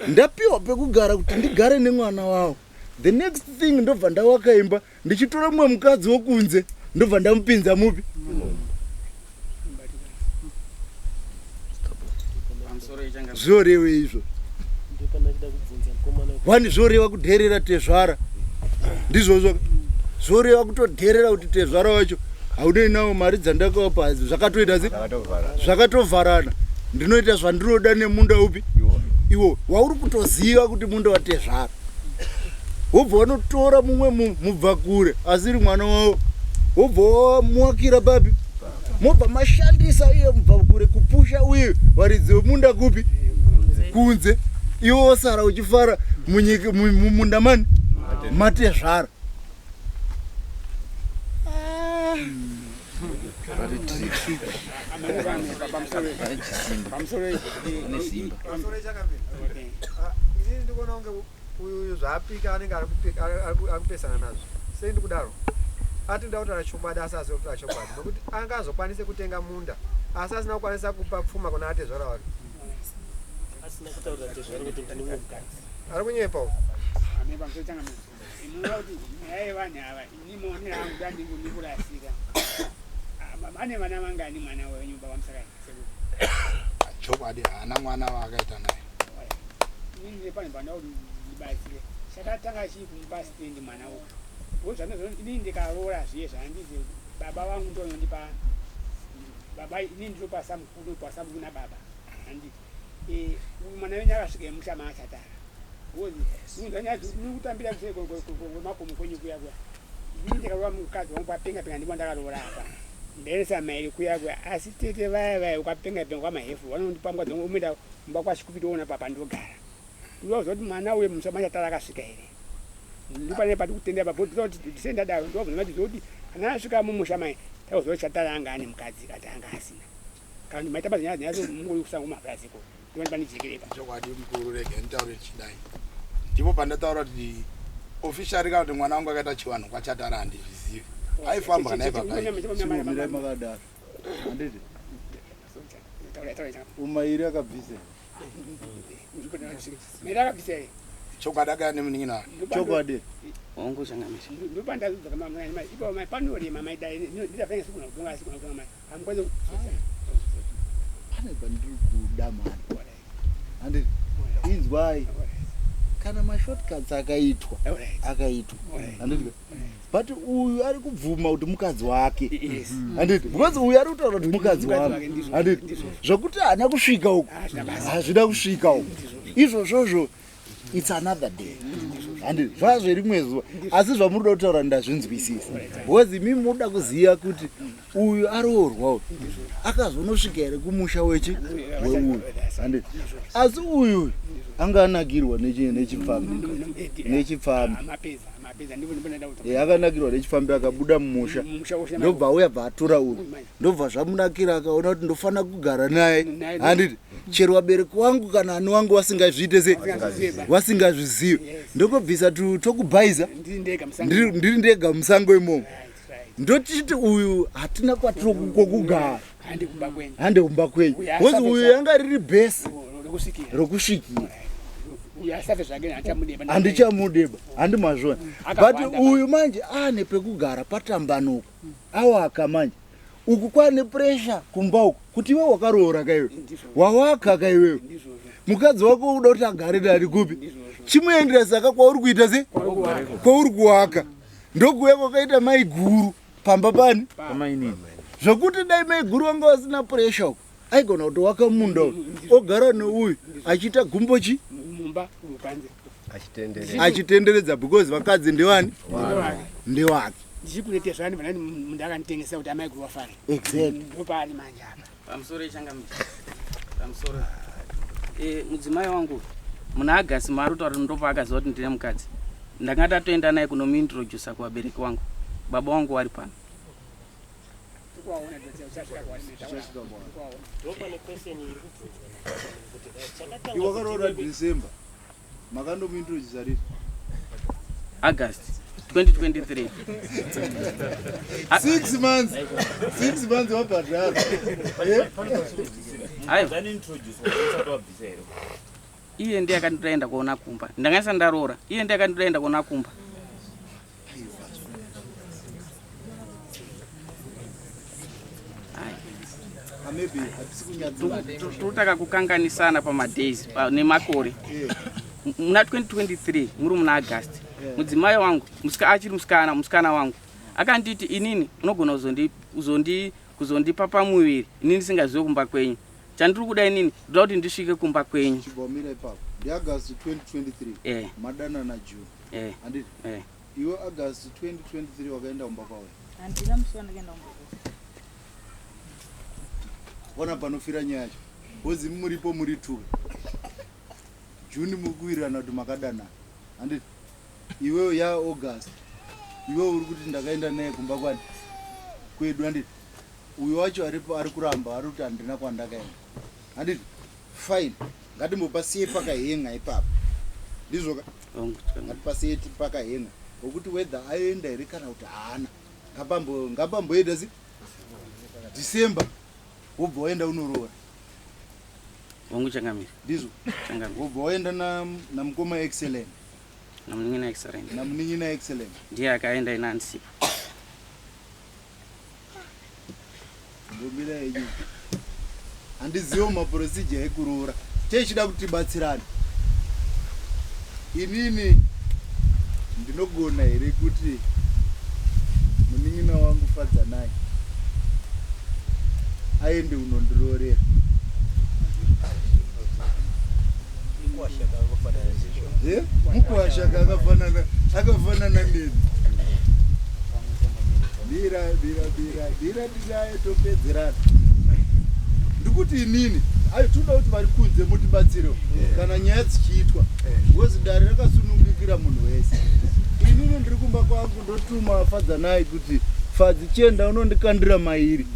Ndapiwa pekugara kuti ndigare nemwana wavo. The next thing ndobva ndawaka imba ndichitora mumwe mukadzi wokunze ndobva ndamupinza mupi? Pamusoro yechangamire. Zvoreve izvo. Ndopandachida kubvunza mukomana. Wani zvoreva kudherera tezvara. Ndizvozvo ka? Zvoreva kutodherera kuti tezvara wacho haunei nawo mari dzandakawapa zvakatoita se zvakatovharana. Ndinoita zvandinoda nemunda upi iwo wauri kutoziva kuti munda watezvara. Wobva wanotora mumwe mubvakure asiri mwana wavo wobva wamuakira papi mobva mashandisa iye mubvakure kupusha uye varidzi vemunda kupi kunze iwe wosara uchifara munyika mumunda mani matezvara Inini ndikuona kunge uyu uyu zvaapika anenge ari kupesana nazvo sei ndikudaro ati ndoda kutaura chokwadi asi asiri kutaura chokwadi nokuti anga azokwanise kutenga munda asi asina kukwanisa kupa pfuma kuna atezvara wake asina kutaurira tezvara kuti ndine mumwe mukadzi ari kunyepa uyu Munoona kuti nyaya yevanhu ava ini maonero angu ndandingu ndikurasika. Ane vana vangani mwana wenyu baba Musakani? Sekuru. Chokwadi haana mwana waakaita naye. Inini ndine pane panoda kuti ndibatsire. Chakatanga chii kumupa stand mwana uyu? Because zvandinoziva inini ndikaroora zviye zvandizi baba vangu ndonondipa baba inini ndinopa samukuru ndopa samukuru nababa. Handiti. Eh, uyu mwana wenyu akasvika emusha maachatara. Kutambira kwemakomo kwenyu kuya kuya ini ndikaroora mukadzi wangu papenga penga ndipo ndakaroora apa ndaendesa mairi kuya kuya asi tete vaya vaya ukapenga penga kwamahefu vanondipa mukadzi wangu omuenda kumba kwachikupiti oona papa ndogara ndinoziva kuti mwana uye musha machatara akasvika here ndopane pati kutendera pabhodisei ndadaro ndobvunza mati zvokuti kana asvika mumusha mai takuziva kuti chatara anga ane mukadzi kati anga asina Kana maita basa nyaya dzinyaso mungori kusango mavhura ziko. Ndivani pandijekereka. Chokwadi mukuru rega nditaure ndichidai. Ndipo pandataura kuti officially kana kuti mwana wangu akaita chivanhu kwachatara handizvizivi. Aifamba naye papai. Chimbomirai makadaro. Handiti? Umairi akabvisa. Mairi akabvisa here? Chokwadi akaya nemunin'ina wake. Chokwadi. Hongu changamire. Ndopandazodzoka mama ipapo mai panorema mai dai ndidafanya sikuna kutonga asi kuna kutonga mai. Pane pandiri kuda mani handiti inzwai kana mashortcuts akaitwa akaitwa handiti but uyu ari kubvuma kuti mukadzi wake handiti because uyu ari kutaura kuti mukadzi wangu handiti zvokuti haana kusvika uku hazvina kusvika uku izvozvozvo its another day handi zvaa zverimwe zuva asi zvamuri kuda kutaura ndazvinzwisisa because imi munoda kuziva kuti uyu aroorwa uyu akazonosvika here kumusha wechi weuyu handi asi uyu anga anakirwa nechipfambi nechipfambi akanakirwa nechipfambi akabuda mumusha ndobva auya bva atora uyu ndobva zvamunakira akaona kuti ndofanira kugara naye handiti chero vabereki wangu kana ani wangu vasingazviite se vasingazvizive ndokobvisa tokubhaiza ndiri ndega musango imomo ndochiti uyu hatina kwatiri kwokugara hande kumba kwenyu bcause uyu yanga riri bhesi rokusvikira handichamudeba handi mazvona but uyu manje aane pekugara patambanuka awaka manje uku kwane pressure kumba uku kuti iwe wakaroora ka iwe wawaka ka iwewe mukadzi wako uda kuti agare nani kupi chimuendera saka kwauri kuita se kwauri kuwaka ndokuuya kwakaita mai guru pamba pani zvokuti dai mai guru vanga vasina pressure uku aigona kuti waka munda uyu ogara neuyu achiita gumbo chi achitenderedza because vakadzi ndewani ndewake ndichikuneteswa ani vanani munhu akanditengesa kuti amai guru wafare exactly ndopaari manje apa pamusoro ichangamira pamusoro e, mudzimai wangu muna agasi maari kutaura kuti ndopaakaziva kuti ndine mukadzi ndanga ndatoenda naye kunomuintrodusa kuvabereki wangu baba wangu wari pano Iwe wakaroora December makandomuintrodusa rini? August 2023. 6 months. 6 months wabhadhara. Eh? Aiwa. Iye ndiye akanditoenda kuona kumba. Ndanga ndisati ndaroora. Iye ndiye akanditoenda kuona kumba. Totaka kukanganisana pamadays nemakore. Muna 2023 muri muna August, mudzimai wangu achiri musikana, musikana wangu akanditi inini unogona kuzondipa pamuviri inini ndisingazive kumba kwenyu. Chandiri kuda inini, ndoda kuti ndisvike kumba kwenyu. Chibvamira ipapo. NdiAugust 2023? Eh. Madana naJune? Eh. Handiti? Eh. Iwe August 2023 wakaenda kumba kwavo? Handina musi wandakaenda kumba kwavo. Ona panofira nyaya yacho. Hozi muripo muri two. June mukuwirirana kuti makadanana, handiti? Iwewe yaAugust, iwewe uri kuti ndakaenda naye kumba kwani kwedu, handiti? Uyo wacho aripo ari kuramba, ari kuti handina kwandakaenda, handiti? Fine, ngatimbopasiye pakahenga ipapo, ndizvo ka? Ngatipasiye pakahenga ngokuti whether aenda here kana kuti haana, ngapamboenda si December, wobva waenda unoroora. Wangu changamire. Ndizvo? Changamire. Wobva waenda namukoma Excellent? Namunin'ina Excellent. Namunin'ina Excellent. Ndiye akaenda, ina andisipo. Ndomira yenyu, handizivo maprocedure ekuroora. Techida kuti tibatsirane, inini ndinogona here kuti munin'ina wangu Fadzanai aende unondiroorera? Eh? Mukwasha akafanana, akafanana neni. Bira bira bira bira, tinaye topedzerana. Ndikuti inini ayo toda kuti vari kunze mutibatsirewo kana nyaya dzichiitwa, because dare rakasunungukira munhu wese. Inini ndiri kumba kwangu, ndotuma Fadzanai kuti, "Fadzi, chienda unondikandira mairi."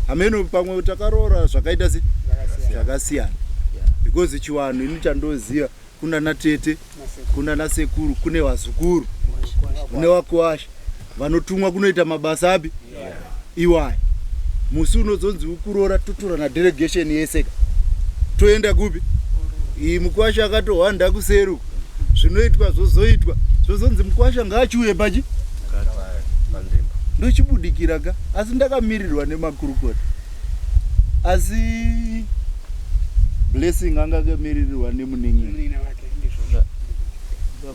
Hameno pamwe takaroora zvakaita se zvakasiyana, because chiwanhu ini chandoziva, kuna natete, kuna nasekuru, kune vazukuru, kune vakuwasha vanotumwa kunoita mabasa api iwaya. Musi unozonzi ukuroora, totora nadelegation yese ka, toenda kupi? Iyi mukwasha akatohwanda kuseri uku, zvinoitwa zvozoitwa, zvozonzi mukwasha ngaachiuye pachi ndochibudikira ka, asi ndakamirirwa nemakurukota. Asi Blessing anga akamiririrwa nemunin'ina. Munin'ina wake, ndizvozvo.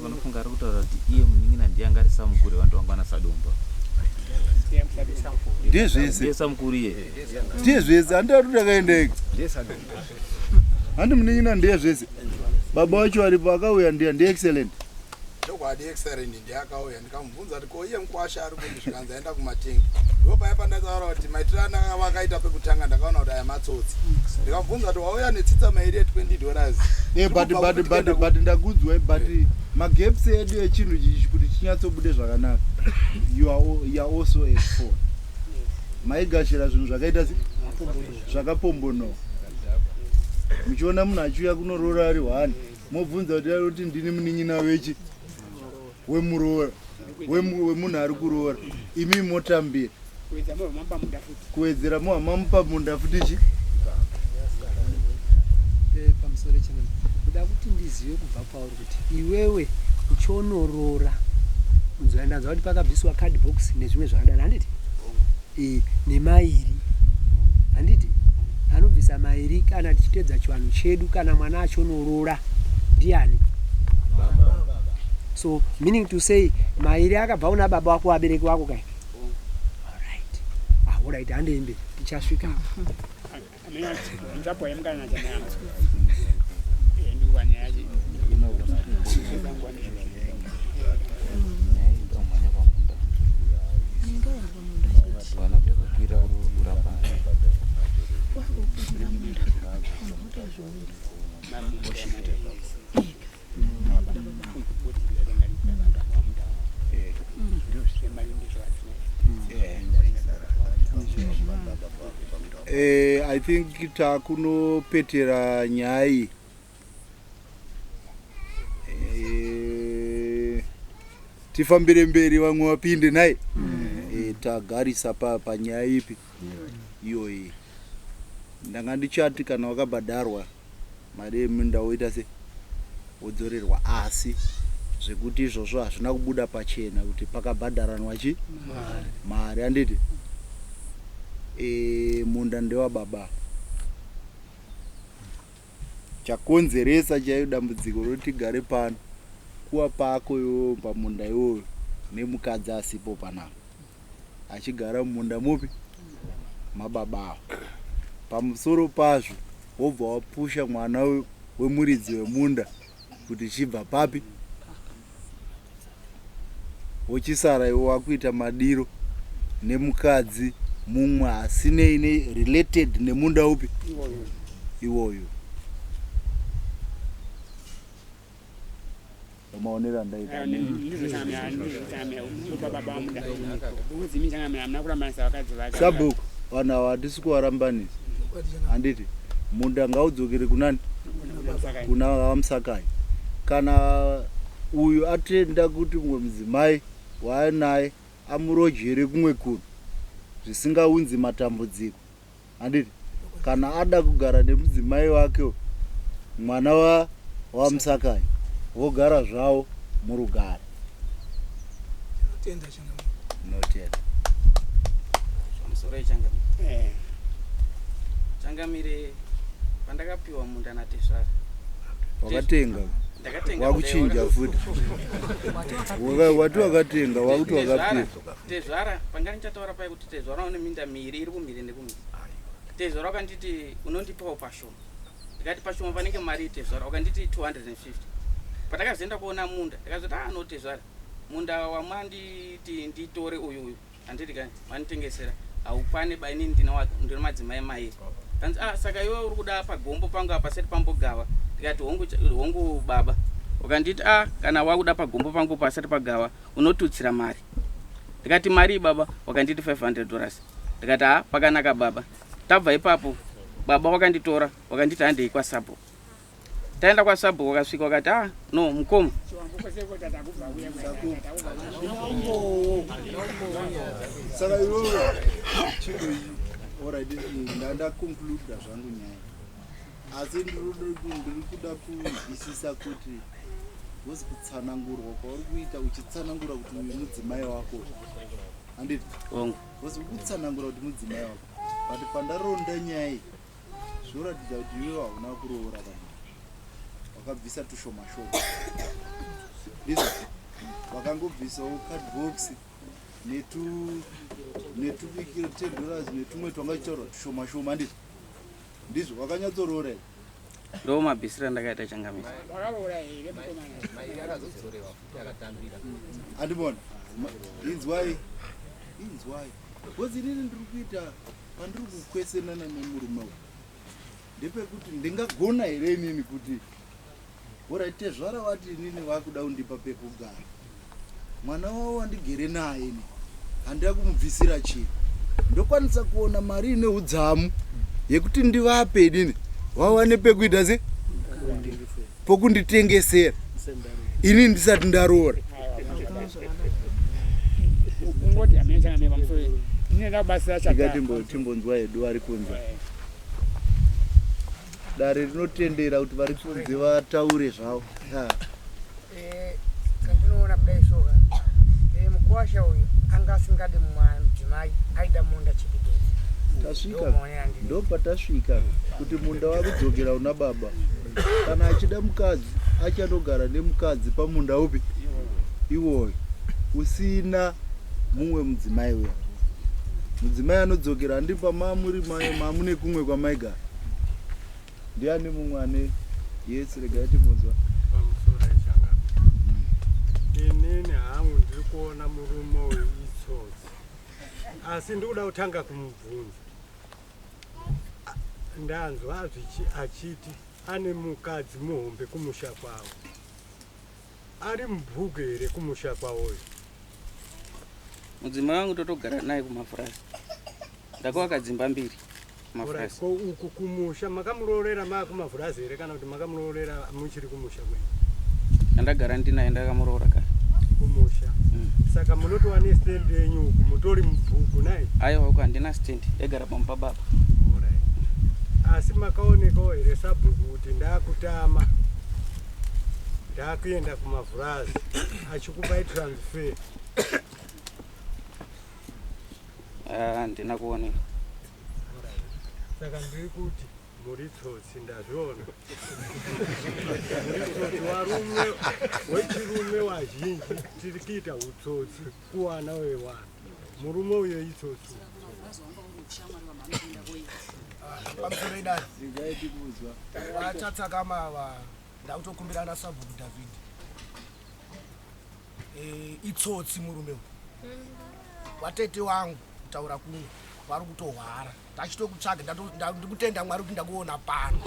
Vanofunga ari kutaura kuti iye munin'ina ndiye anga ari samukuru evantu vangu ana Sadomba. Ndezvese. Ndiye samukuru iye. Ndezvese, handati takaendeka, handi munin'ina ndiye zvese. Baba wacho aripo, akauya ndiya ndiExcellent. Chokwadi, Excellent ndiye akauya. Ndikamubvunza kuti ko iye mukwasha ari kundi, zvikanzi aenda kumatenga. Ndipo paya pandataura kuti maitiro andanga vakaita pekutanga, ndakaona kuti aya matsotsi. Ndikamubvunza kuti wauya netsitsa mairi ye20 dollars. But ndakunzwa, but magaps edu echinhu ichi kuti chinyatsobude zvakanaka, you are also at fault. Maigashira zvinhu zvakaita se zvakapombonoka. Muchiona munhu achiuya kunoroora ari one, mobvunza kuti ari kuti ndini munin'ina wechi wemuroora, wemunhu ari kuroora, imi motambira. Kuedza mobva mamupa munda futi. Kuwedzera muha mamupa munda futi chi. Pamusoro chenene, kuda kuti ndizive kubva kwauri kuti iwewe uchonorora unzwa, ndanzwa kuti pakabviswa card box nezvimwe zvakadaro, handiti? Nemairi, handiti? Anobvisa mairi kana tichitedza chivanhu chedu, kana mwana achonorora ndiani? So meaning to say mairi akabva kuna baba wako, vabereki wako kai. Alright, ah, alright, handeimbe tichasvika. Muchapoya mukana chanayambo ndikuva nyaya yacho. Umhanya pamunda, vana kukwira kuramba. I think takunopetera nyaya iyi. Tifambire mberi, vamwe vapinde nai. Tagarisa panyaya ipi iyoyi. Ndanga ndichati kana wakabhadharwa mari yeminda woita se wodzorerwa, asi zvekuti izvozvo hazvina kubuda pachena kuti pakabhadharanwa chi mari, handiti? Munda ndewababa. Chakonzeresa chaiyo dambudziko roti tigare pano kuwa pako iwewe pamunda iwoyo nemukadzi asipo panapa achigara mumunda mupi mababa avo. Pamusoro pazvo wobva wapusha mwana wemuridzi wemunda kuti chibva papi wochisara iwe wakuita madiro nemukadzi mumwe asinei ne related nemunda upi iwoyo maonero andaita sabhuku vanhu ava hatisi kuvarambanisa handiti munda ngaudzokere kunani kuna vamusakai kana uyu atenda kuti mumwe mudzimai waanaye amurojere kumwe kunhu zvisingaunzi matambudziko handiti kana ada kugara nemudzimai wake mwana wa wamusakai vogara zvavo murugare Tinotenda. Pamusoro changamire. Eh. Changamire pandakapiwa munda natezvara. Wakatenga. Ndakatenga. Wakuchinja futi. Wati wakatenga wakuti wakapiwa. Tezvara panga ndichataura paye kuti tezvara une minda miiri iri kumhiri nekumhiri. Tezvara wakanditi unondipawo pashoma. Ndikati pashoma panenge mari tezvara wakanditi 250. Patakazoenda kuona munda ndakazoti ah no tezvara Munda wamanditi nditore uyu uyu handiti kani manditengesera haukwane ba inini ndine ndine madzimai mairi kanzi ah saka iwe uri kuda pagombo pangu apa seti pambogawa ndikati hongu hongu baba ukanditi ah kana wakuda pagombo pangu pasati pagawa unotutsira mari ndikati mari baba wakanditi 500 dollars ndikati ah pakanaka baba tabva ipapo baba wakanditora wakanditi handei kwasabhuku taenda kwasabhuku wakasvika wakati ah no mukoma saka iwewe orit ndandaconcluda zvangu nyaya asi ndiri kuda kunzwisisa kuti wozi kutsanangurwa kwauri kuita uchitsanangura kuti uyu mudzimai wako handiti wozi kutsanangura kuti mudzimai wako but pandaronda nyaya iyi Zvinoratidza kuti iwewe hauna kuroora kana wakabvisa tushoma shoma. Ndizvo wakangobvisawo cardbox netu netubikiro 10 dollars netumwe twanga tuchitaurwa tushoma shoma ndizvo. Ndizvo wakanyatsoroora here? Ndo mabvisiro andakaita changamire. Wakaroora here mukomana? Mairi akazodzorewa futi akatambira. Andibona. Inzwai. Inzwai. Because inini ndiri kuita Pandiri kukwesenana nemurume uyu ndepekuti ndingagona here inini kuti orit tezvara vati inini vakuda kundipa pekugara mwana wavo wandigere naye ini handida kumubvisira chii ndokwanisa kuona mari ine udzamu yekuti ndivape inini vawane pekuita se pokunditengesera ini ndisati ndaroora timbonzwa hedu vari kunze dare rinotendera kuti vari kunze vataure zvavo eh, chandinoona kudai soka eh, mukuwasha uyu anga asingade mudzimai aida munda chete bedzi tasvika ndopatasvika kuti munda wakudzokera una baba kana achida mukadzi achandogara nemukadzi pamunda upi iwoyo usina mumwe mudzimai uya mudzimai anodzokera handi pamamuri mamune kumwe kwamaigara Ndiani mumwe ane yes regai timbonzwa. Pamusoro ichanga. Inini hangu ndiri kuona murume uyu itsotsi. Asi ndikuda kutanga kumubvunza. Ndanzwa achiti ane mukadzi muhombe kumusha kwavo. Ari mubhuku here kumusha kwavoyo? Mudzimai wangu totogara naye kumafurazi. Ndakavaka dzimba mbiri kumafurazi. Ko uku kumusha makamuroorera maakumafurazi here kana kuti makamuroorera muchiri kumusha kwenyu? Andagara ndinaye ndakamuroora kare. Kumusha. Mm. Saka munotova nestand yenyu uku mutori mubhuku nai? Aiwa uku handina stand ndaigara pamba baba. Alright. Asi makaonekawo here sabhuku kuti ndakutama ndakuenda kumavhurazi achikupai transfer? Ah, handina kuoneka. Saka ndiri kuti Muri tsotsi ndazviona. Muri tsotsi varume wechirume wazhinji tiri kuita utsotsi kuwana wevanhu. Murume uyo itsotsi. Pamusoro idare. Vachatsakama ava ndakutokumbira ana sabhuku David. Eh, itsotsi murume uyu. Watete wangu kutaura kuno vari kutohwara. Tachitokutsvaga ndikutenda Mwari kuti ndakuona pano.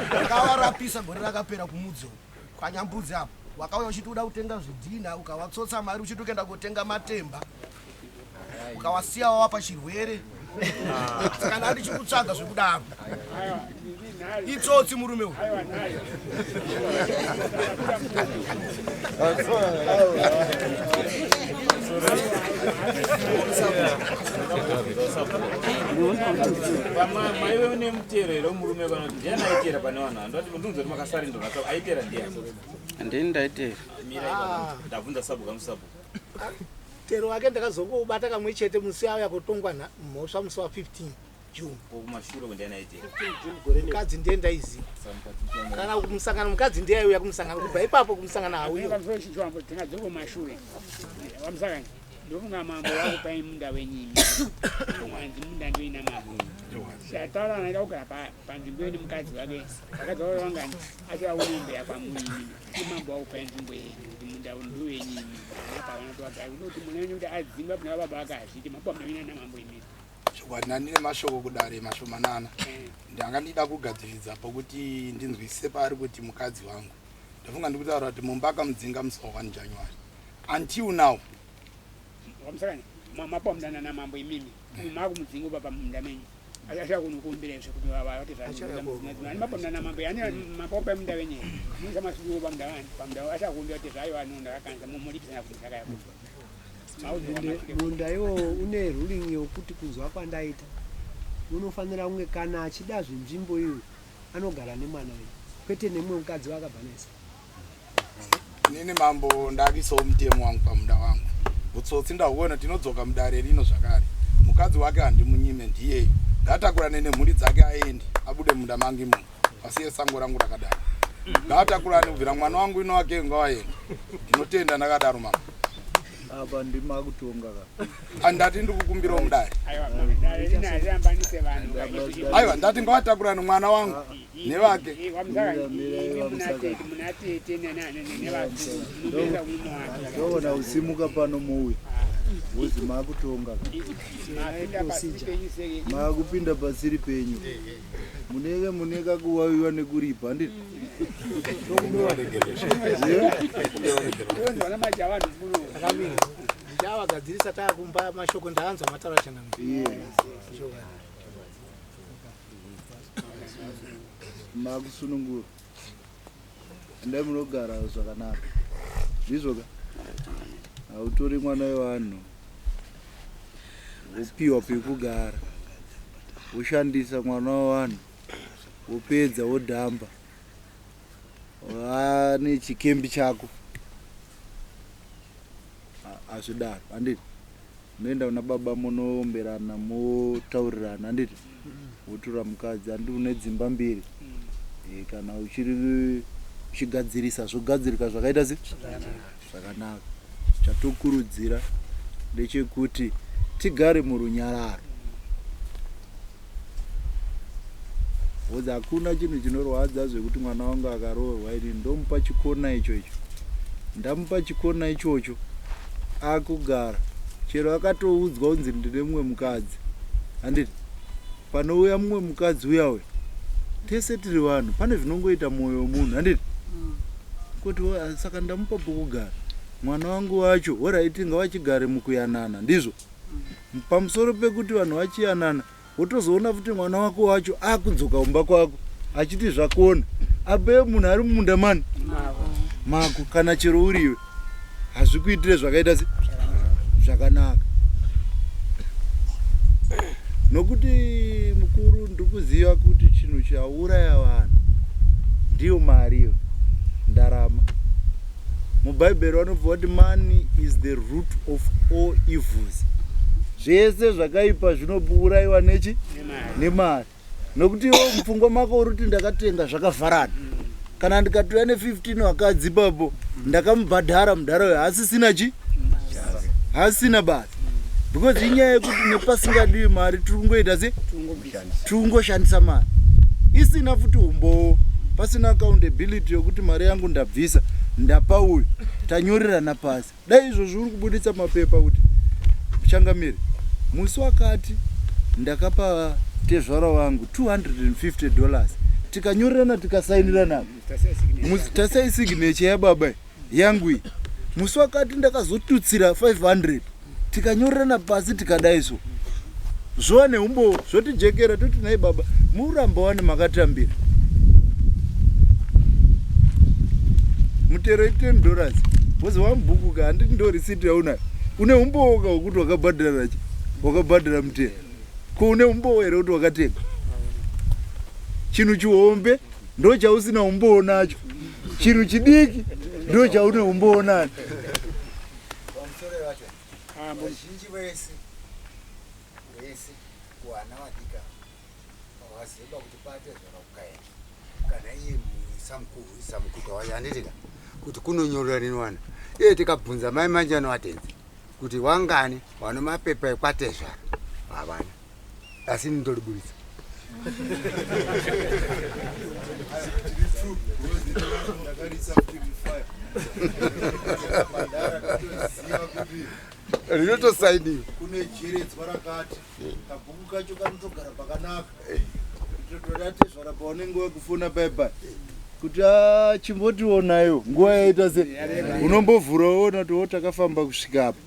Ndakavarapisa gore rakapera kumudzo kwanyambudzi apo. Wakauya uchiti uda kutenga zvidhina ukawatsotsa mari uchiti ukaenda kotenga matemba ukawasiya wawapa chirwere. Saka ndandichikutsvaga zvekudaro. Itsotsi murume uyu. Maive une mutero here murume kana kuti ndiani aitera pane vanhu ava? Ndoti ndinzwa kuti makasarendwa na aitera ndiani? Ndini ndaitera. Mira ipapo. Ndabvunza sabhuku amusabhuku. Mutero wake ndakazongoubata kamwe chete musi auya kotongwa mhosva musi wa 15 June. Kumashure ndiani aitera? Mukadzi ndiye ndaiziva. Kana kumusangano mukadzi ndiye aiuya kumusangano kubva ipapo kumusangano hauyo. Kumashure. Wamusangano. Ndofunga mambo wakupai munda wenyimi. Hanzi munda ndoina mambo. Chataura anaida kugara panzvimbo yedu mukadzi wake. Vakadzi wake vangani asi vakunombera kwamuri. Mambo wakupai nzvimbo yenyu kuti munda ndowenyimi. Apa vanotowagara kuti mwana wenyu kuti adzingwa kuna baba vake hazviiti. Mambo munoina namambo imimi. Chokwadi ndandine mashoko kudare mashomanana. Ndanga ndida kugadziridza pokuti ndinzwisise paari kuti mukadzi wangu. Ndafunga ndikutaura kuti mumba akamudzinga musi wa 1 January. Until now. Wamusakani mapomdana namambo imimi. Makumudzinga ubaba mumunda menyu. Achauya kunokumbira izvo kuti vati zvaani mapomdana namambo yani mapopa munda wenyu. Musa masuku pamunda wani pamunda achakumbira kuti zvayo anonda akanza mumuripisana kuti zvakaya. Ende munda iwowo une ruling yokuti kunzwa kwandaita unofanira kunge kana achida zvenzvimbo iyoyo anogara nemwana uyu kwete nemumwe mukadzi waakabva naye. Inini mambo ndakuisawo mutemo wangu pamunda wangu. Utsotsi ndahuona tinodzoka mudare rino zvakare. Mukadzi wake handimunyime ndiyeyu. Ngaatakurane nemhuri dzake aende abude munda mangu imomo. Asiye sango rangu rakadaro. Ngaatakurane kubvira mwana wangu ino wake ngawaende. Ndinotenda ndakadaro mambo. Apa ndima kutonga ka. Andati ndikukumbirawo mudare. Aiwa ndati ngawatakurane mwana wangu nevake. Ndoona usimuka pano muuya. Wozi makutonga ka. Makupinda pasiri penyu. Munenge mune kakuwawiwa nekuripa handiti? Ndichavagadzirisa taakumba mashoko ndaanzwa mataura changamire. Makusunungura. Endai munogara zvakanaka. Ndizvo ka? Hautori mwana wevanhu wopiwa pekugara woshandisa mwana wevanhu wopedza wodhamba wane chikembi chako hazvidaro handiti munoenda kuna baba munoomberana motaurirana handiti wotora mukadzi handiti une dzimba mbiri e, kana uchiri uchigadzirisa zvogadzirika zvakaita se zvakanaka chatokurudzira ndechekuti tigare murunyararo Because hakuna chinhu chinorwadza zvekuti mwana wangu akaroorwa ini ndomupa chikona icho icho. Ndamupa chikona ichocho akugara chero akatoudzwa kunzi ndine mumwe mukadzi handiti panouya mumwe mukadzi uya uya tese tiri vanhu pane zvinongoita mwoyo wemunhu handiti kuti saka ndamupa pokugara mwana wangu wacho horaiti ngavachigare mukuyanana ndizvo pamusoro pekuti vanhu vachiyanana wotozoona futi mwana wako wacho akudzoka kumba kwako achiti zvakona ape munhu ari mumunda mani mako kana chero uriwe hazvikuitire zvakaita se zvakanaka nokuti mukuru ndiri kuziva kuti chinhu chauraya vanhu ndiyo mari iyo ndarama mubhaibheri vanobva vati money is the root of all evils zvese zvakaipa zvinouraiwa nechi nemari. Nokuti iwe mupfungwa mako uri kuti ndakatenga zvakavharana. Kana ndikatouya ne15 vakadzi ipapo ndakamubhadhara mudhara uyo hasisina chi hasisina basa because inyaya yekuti nepasingadiwi mari tiri kungoita se tiri kungoshandisa mari isina futi umbowo pasina accountability yokuti mari yangu ndabvisa ndapa uyu tanyorerana pasi dai izvozvi uri kubuditsa mapepa kuti changamire musi wakati ndakapa tezvara wangu 250 dollars tikanyorerana tikasainirana tasai signature yababa yangu iyi musi wakati ndakazotutsira 500 tikanyorerana pasi tikadai so zvova neumbowo zvotijekera toti nhai baba muramba wani makatambira mutero i10 dollars because wamubhuku ka handiti ndo receipt yaunayo une umbowo ka wekuti wakabhadhara chi wakabhadhara mutero ko une umbowo here kuti wakatenga chinhu chihombe ndo chausina umbowo nacho chinhu chidiki ndo chaune umbowo nacho Pamusoro vacho vazhinji vese vese kuana vadika vaziva kuti patezvara kukaenda kana iye samukuta wacho handitika kuti kunonyoreraniwana iye tikabvunza mai manje anovatenzi kuti wangani vane mapepa ekwatezvara havana asi ini ndoriburitsa rinotosainiwa kune jeredzwa rakati kabhuku kacho kanotogara pakanaka totoratezvara paunenge wakufona paipai kuti ah, chimbotionayo nguva yaita se unombovhura woona kuti wo takafamba kusvika apa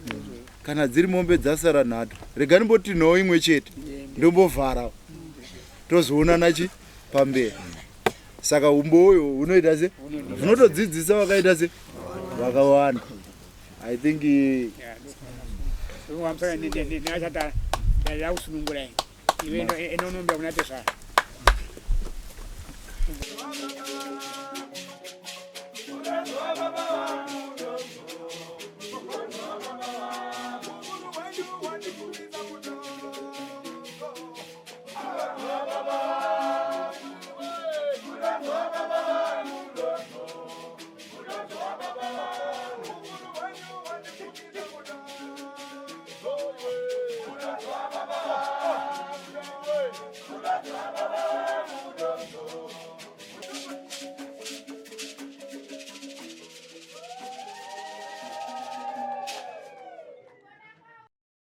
kana dziri mombe dzasara nhatu rega ndimbotinhawo imwe chete ndombovhara tozoonana chi pamberi saka umbo uyo unoita se unotodzidzisa vakaita se vakawanda i think eh, kusunungura iwe inonombera kuna tezvara.